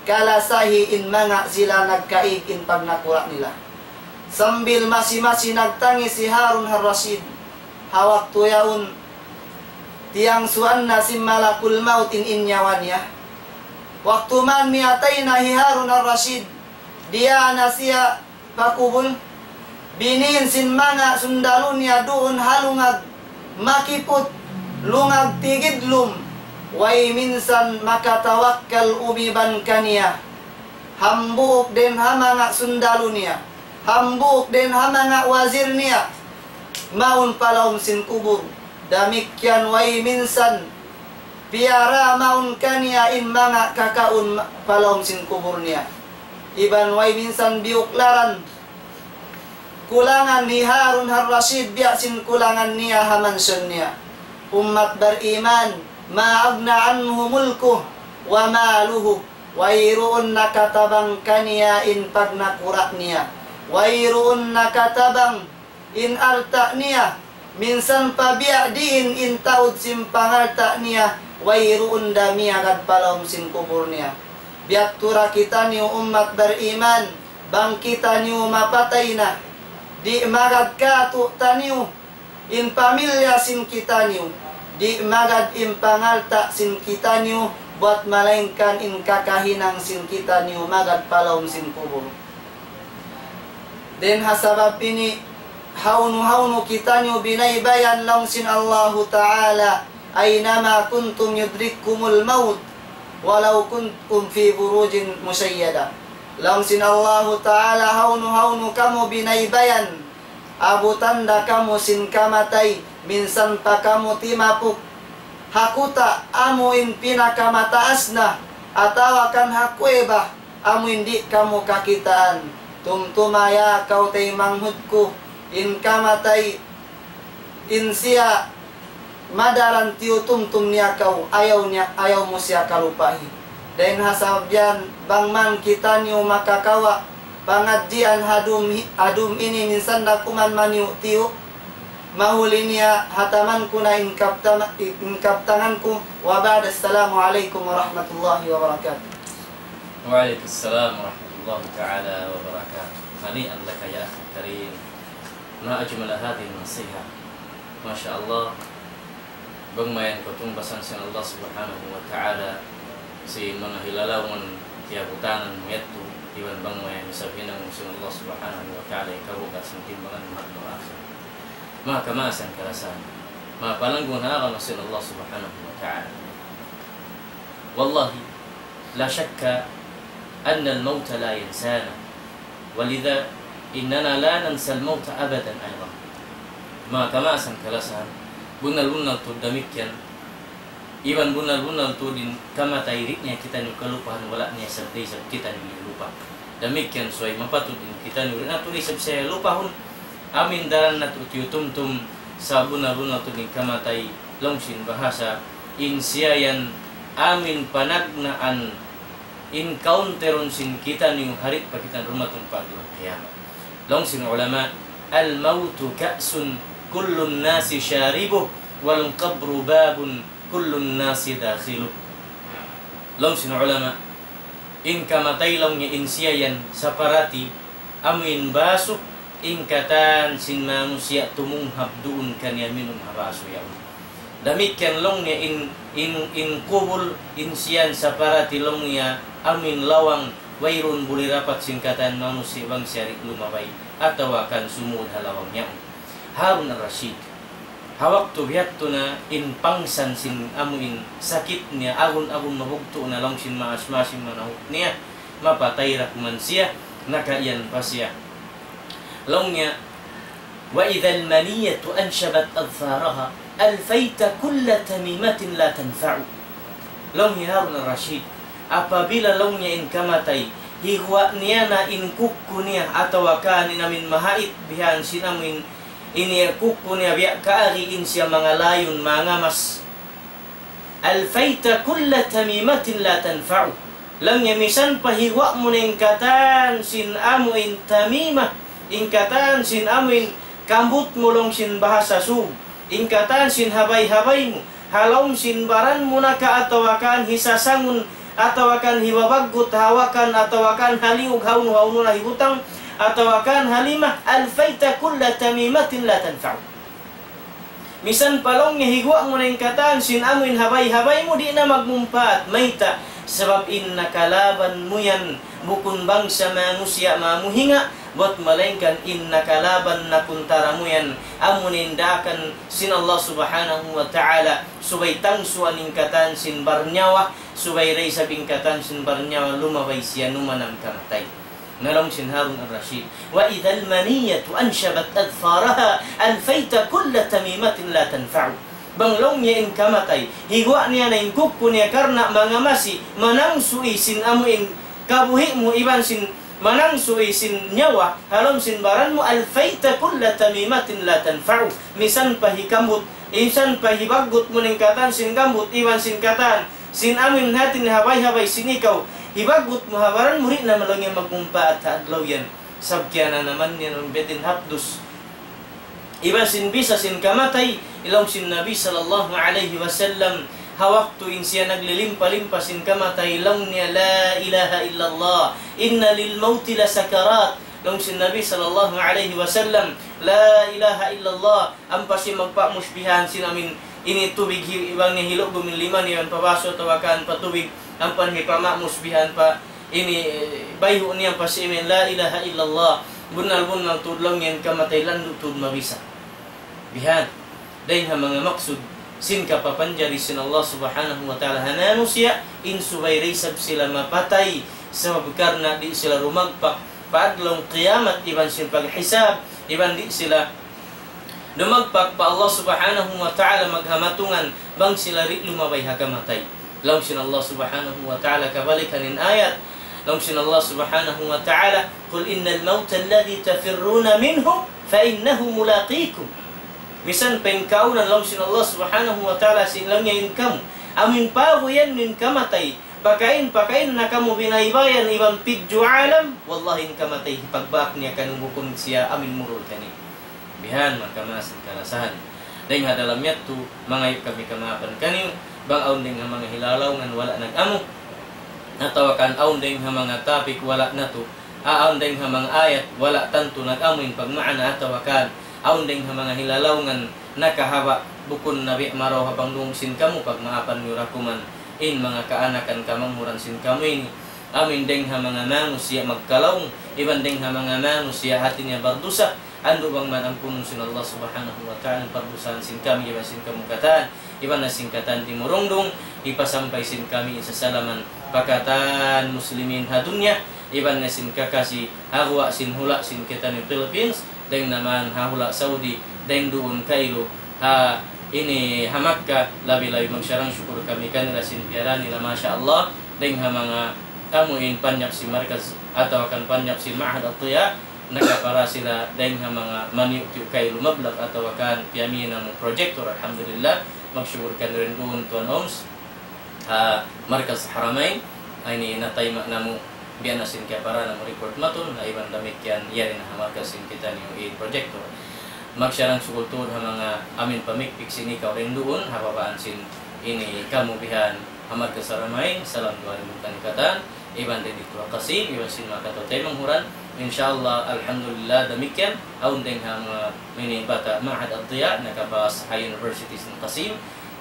kalasahi in manga sila nagkaig in pagnakura' nila." Sambil masi-masi nagtangis hi Harun ar-Rashid, ha waktu yaun, tiyangsuan na sin malakul maut in, in nyawa niya. Waktu man miyatay na hi Harun ar-Rashid, diyā na siya pa kubul, binin sin manga sundalu niya duun ha lungag makiput, lungag tigidlum, way minsan makatawakkal umiban kaniya. Hambuuk dayn ha manga sundalu niya, hambuuk dayn ha manga wazir niya, mawn pa lawm sin kubul. Damikkiyan way minsan piyara mawn kaniya in manga kakaun ma-, pa lawm sin kubul niya. Iban way minsan biyuklaran kulangan hi Harun ar-Rashid biya' sin kulangan niya ha mansyon niya. Ummat bariman, ما أغنى عنه ماله وما عمله. Wayruun nakatabang kaniya in pagnakura' niya. Wayruun nakatabang in alta' niya. Minsan pa biya' diin in taud sin pangalta' niya, wayruun da miyagad pa lawm sin kubul niya. Biya' tuud kitaniyu ummat bariman, bang kitaniyu mapatay na, di' magad kātu'niyu in pamilya sin kitaniyu, di' magad in pangalta' sin kitaniyu, buat malaingkan in kakahinang sin kitaniyu magad pa lawm sin kubul. Dayn ha sabab ini, hawnu-hawnu kitaniyu binaybayan laung sin Allahu Ta'ala, أينما كنتم يدرككم الموت ولو كنتم في بروج مشيدة. Laung sin Allahu Ta'ala, hawnu-hawnu kamu binaybayan, abutan da kamu sin kamatay, minsan pa kamu timapuk ha kuta' amu in pinakamataas na, atawa kan ha kuweba, amu in di' kamu kakitaan. Tumtuma ya kaw taymanghud ku, in kamatay, in siya madaran tiyutumtum niya kaw, ayaw niya, ayaw mu siya kalupahi. Dayn ha sabab yan, bang man kitaniyu makakawa' pangadjian ha dum hi-, ha dum ini, minsan da kuman maniyu'-tiyu', mahuli niya hataman ku na in kabtama-, in kabtangan ku. وبعد، السلام عليكم ورحمة الله وبركاته. وعليكم السلام ورحمة الله تعالى وبركاته. هنيئا لك يا أخي الكريم. ما أجمل هذه النصيحة. ما شاء الله. Bang mayan kaw tungbasan sin Allah Subhanahu wa Ta'ala sin manga hilalaungan kiyabutanan mu yadtu, iban bang mayan isab hinangun sin Allah Subhanahu wa Ta'ala in kabuga' sin timbangan mu ha adlaw akhirat. Manga kamaasan kalasahan. Manga palanggung ha agama sin Allah Subhanahu wa Ta'ala. والله لا شك أن الموت لا ينسانا، ولذا إننا لا ننسى الموت أبدا أيضا. Manga kamaasan kalasahan, bunnal-bunnal tuud damikkiyan, iban bunnal-bunnal tuud in kamatay di' niya kitaniyu kalupahan, wala' niya isab, di' isab kitaniyu lupa. Damikkiyan subay mapatut in kitaniyu di' natu' isab siya lupahun. Amu in daran natu' tiyutumtum, sabab bunnal-bunnal tuud in kamatay, laung sin bahasa, in siya yan amu in panagnaan, in kauntirun sin kitaniyu, ha di' pa kita dumatung pa adlaw kiyamat. Laung sin ulama, الموت كأس كل الناس شاربه، والقبر باب كل الناس داخله. Laung sin ulama, in kamatay laung niya in siya yan saparati amu in basu, in katan sin manusiya' tumunghab duun kaniya minum ha basu yaun. Damikkiyan laung niya in, in, in kubul, in siya yan saparati laung niya amu in lawang, wayruun buli rapat sin katan manusiya' bang siya di' lumabay atawa kan sumud ha lawang yaun. Harun ar-Rashid. Ha waktu bihadtu na in pangsan sin amu in sakit niya, agun-agun mabugtu' na laung sin maas-maas in manahut niya, mapatay ra kuman siya, nakaiyan pa siya. Laung niya, وإذا المنية أنشبت أظفارها ألفيت كل تميمة لا تنفع. Laung hi Harun ar-Rashid, apabila laung niya in kamatay, higuwa' niya na in kukku niya, atawa kan in amuin mahait, bihan sin amuin ini kukku niya, biya' kaagi in siya mangalayun, mangamas. ألفيت كل تميمة لا تنفع. Laung niya misan pa higuwa' mu na in katan sin amuin tamimah, in katan sin amuin kambut mu laung sin bahasa Sug, in katan sin habay-habay mu, ha lawm sin baran mu naka atawa kan hisasangun, atawa kan hibabaggut ha hawakan, atawa kan ha liyug, hawnu-hawnu na hibutang, atawa kan ha lima, ألفيت كل تميمة لا تنفع. Misan pa laung niya higuwa' mu na in katan sin amuin habay-habay mu, di' na magmumpaat. Mayta'? Sabab in nakalaban mu yan bukun bangsa manusiya' mamuhinga, buwat malaingkan in nakalaban, nakuntara mu yan, amu na in daakan sin Allah Subhanahu wa Ta'ala, subay tangsuan in katan sin barnyawa, subay da isab in katan sin barnyawa lumabay siya numanam kamatay. Na laung sin Harun ar-Rashid, وإذا المنية أنشبت أظفارها ألفيت كل تميمة لا تنفع. Bang laung niya in kamatay, higuwa' niya na in kukku niya karna' mangamasi, manangsuy sin amuin kabuhi' mu iban sin manangsuy sin nyawa, ha lawm sin baran mu, ألفيت كل تميمة لا تنفع. Misan pa hikambut, misan pa hibaggut mu na in katan sin kambut, iban sin katan sin amuin hati niya habay-habay sin ikaw, hibaggut mu ha baran mu, di' na laung niya magmumpaat ha adlaw yan. Sabab kiyananaman niya in bitin hapdus iban sin bisa sin kamatay. Laung sin Nabi sallallahu alayhi wasallam, ha waktu in siya naglilimpa-limpa sin kamatay, laung niya, لا إله إلا الله، إن للموت لسكرات. Laung sin Nabi sallallahu alayhi wasallam, لا إله إلا الله. Ampa siya magpamusbihan sin amuin ini tubig hi-, iban niya hilugum in lima niya iban pabasu atawa kan pa tubig, ampa hipamamusbihan pa ini, eh, bayhu' niya pa siya amuin, لا إله إلا الله. Bunnal-bunnal tuud laung niya in kamatay landu' tuud mabisa. Bihan. Dayng ha manga maksud sin kapapanjari sin Allah Subhanahu wa Ta'ala ha manusiya', in subay da isab sila mapatay, sabab karna' di' sila dumagpak pa adlaw qiyamat iban sin paghisab, iban di' sila dumagpak pa Allah Subhanahu wa Ta'ala maghamatungan bang sila di' lumabay ha kamatay. Laung sin Allah Subhanahu wa Ta'ala kabalikan in ayat. Laung sin Allah Subhanahu wa Ta'ala, قل إن الموت الذي تفرون منه فإنه ملاقيكم. Misan pa in kaawnan, laung sin Allah Subhanahu wa Ta'ala, sin laung niya in kamu, amuin paguyan in kamatay, pakain-pakain na kamu binaybayan iban pidju alam, wallahi in kamatay hipagbak niya kaniyu bukun siya amuin murul kaniyu. Bihan manga kamaasan kalasahan. Dayng ha dalam yadtu, mangayu' kami kamaapan kaniyu, bang awn dayng ha manga hilalawngan wala' nag-amu, atawa kan awn dayng ha manga topic wala' natu', a-, awn dayng ha manga ayat wala' tantu nag-amu in pagmaana, atawa kan awn dayng ha manga hilalawngan nakahaba', bukun na biya' marayaw ha pangdungug sin kamu, pagmaapan niyu da kuman in manga kaanakan kamanghuran sin kamu ini. Amuin dayng ha manga manusiya' magkalaung, iban dayng ha manga manusiya' hati niya bardusa, andu' bang man ampunun sin Allah Subhanahu wa Ta'ala in pardusahan sin kami iban sin kamu katan, iban na sin katan timurungdung, hipasampay sin kami in sasalaman pa katan muslimin ha dunya, iban na sin kakasi ha guwa' sin hula' sin kitaniyu Philippines, dayng naman ha hula' Saudi, dayng duun kailu ha ini ha Makkah. Labi-labi magsarang-sukul kami kanila sin piyara nila, masha Allah, dayng ha manga amuin panyap sin markaz atawa kan panyap sin Ma'had Ad-Diya, nakapara sila dayng ha manga maniyu'-tiyu' kailu mablak atawa kan piyami namu' projector, alhamdulillah. Magsukul kami dayn duun, Tuan Oms, ha Markaz Haramain, ini natayma' namu' biya' na sin kiyapara namu' report matun, na iban damikkiyan yari na ha markaz sin kitaniyu in projector. Magsarang-sukul tuud ha manga amuin pamikpik sin ikaw dayn duun, ha babaan sin ini kamu bihan ha Markaz Haramain, salam duwaa dayn duun kaniyu katan, iban dayn didtu ha Qasim, iban sin manga kataw-taymanghuran. Insha Allah, alhamdulillah, damikkiyan, awn dayng ha manga ini bata' Ma'had Ad-Diya, nakapas ha University sin Qasim.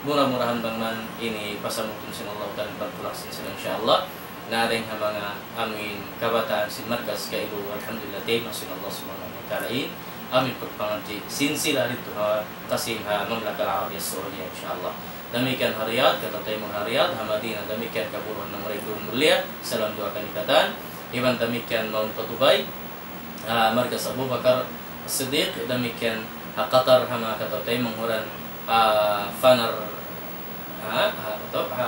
Mura-murahan bang man ini pasamutun sin Allah Ta'ala in pagtulak sin sila, insha Allah. Na dayng ha manga amuin kabataan sin markaz kailu, alhamdulillah, tayma' sin Allah Subhanahu wa Ta'ala in amuin pagpangadji' sin sila didtu ha Qasim ha Mamlaka Al-Arabiya Saudiya, insha Allah. Damikkiyan ha Riyadh, kataw-taymanghuran ha Riyadh, ha Madinah, damikkiyan kaburuhan namu' dayn duun mulia, salam duwaa kaniyu katan, iban damikkiyan mawn pa Dubai, ha Markaz Abu Bakar As-Siddiq, damikkiyan ha Qatar, ha manga kataw-taymanghuran, ha Fanar, ha, ha, ito, ha,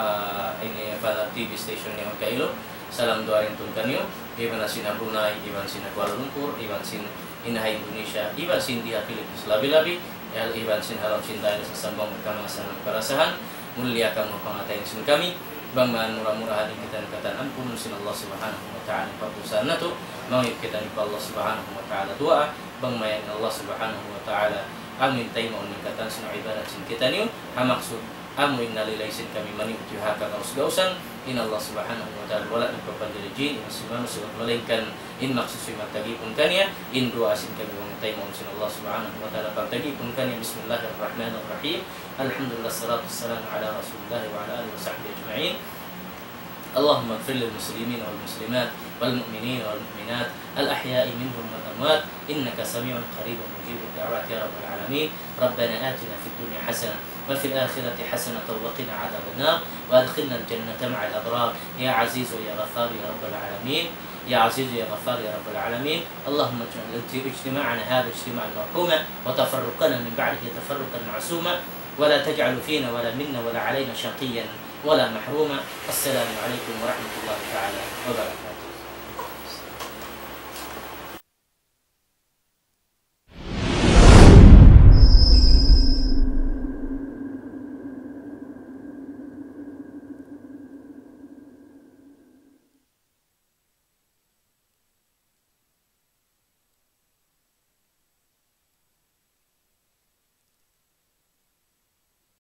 ini Fanar T V station niya kailu, salam duwaa dayn duun kaniyu. iban sin ha Brunei, iban sin ha Kuala Lumpur, iban sin in ha Indonesia, iban sin di ha Philippines labi-labi, iban sin ha lawm sin daira sin Sambung, kamu sa karasahan, mulia kamu pangatayan sin kami, bang mayan mura-murahan in kitaniyu katan ampunun sin Allah Subhanahu wa Ta'ala in pagdusa natu', mangayup kitaniyu pa Allah Subhanahu wa Ta'ala duwaa, bang mayan Allah Subhanahu wa Ta'ala amu in taymaun in katan sin ibadat sin kitaniyu, ha maksud amu in nalilay sin kami maniyu' ha kagaus-gausan, in Allah Subhanahu wa Ta'ala wala' nagpapanjari jin, in sin manusiya', malaingkan in maksud sin magtagipun kaniya, in duwaa sin kami bang taymaun sin Allah Subhanahu wa Ta'ala pagtagipun kaniya. بسم الله الرحمن الرحيم. الحمد لله والصلاة والسلام على رسول الله وعلى آله وصحبه أجمعين. اللهم اغفر للمسلمين والمسلمات والمؤمنين والمؤمنات الأحياء منهم والأموات إنك سميع قريب مجيب الدعوات يا رب العالمين. ربنا آتنا في الدنيا حسنة وفي الآخرة حسنة وقنا عذاب النار وأدخلنا الجنة مع الأبرار يا عزيز يا غفار يا رب العالمين. يا عزيز يا غفار يا رب العالمين. اللهم اجعل اجتماعنا هذا اجتماعا مرحوما وتفرقنا من بعده تفرقا معصوما ولا تجعل فينا ولا منا ولا علينا شقيا ولا محروما. السلام عليكم ورحمة الله تعالى وبركاته.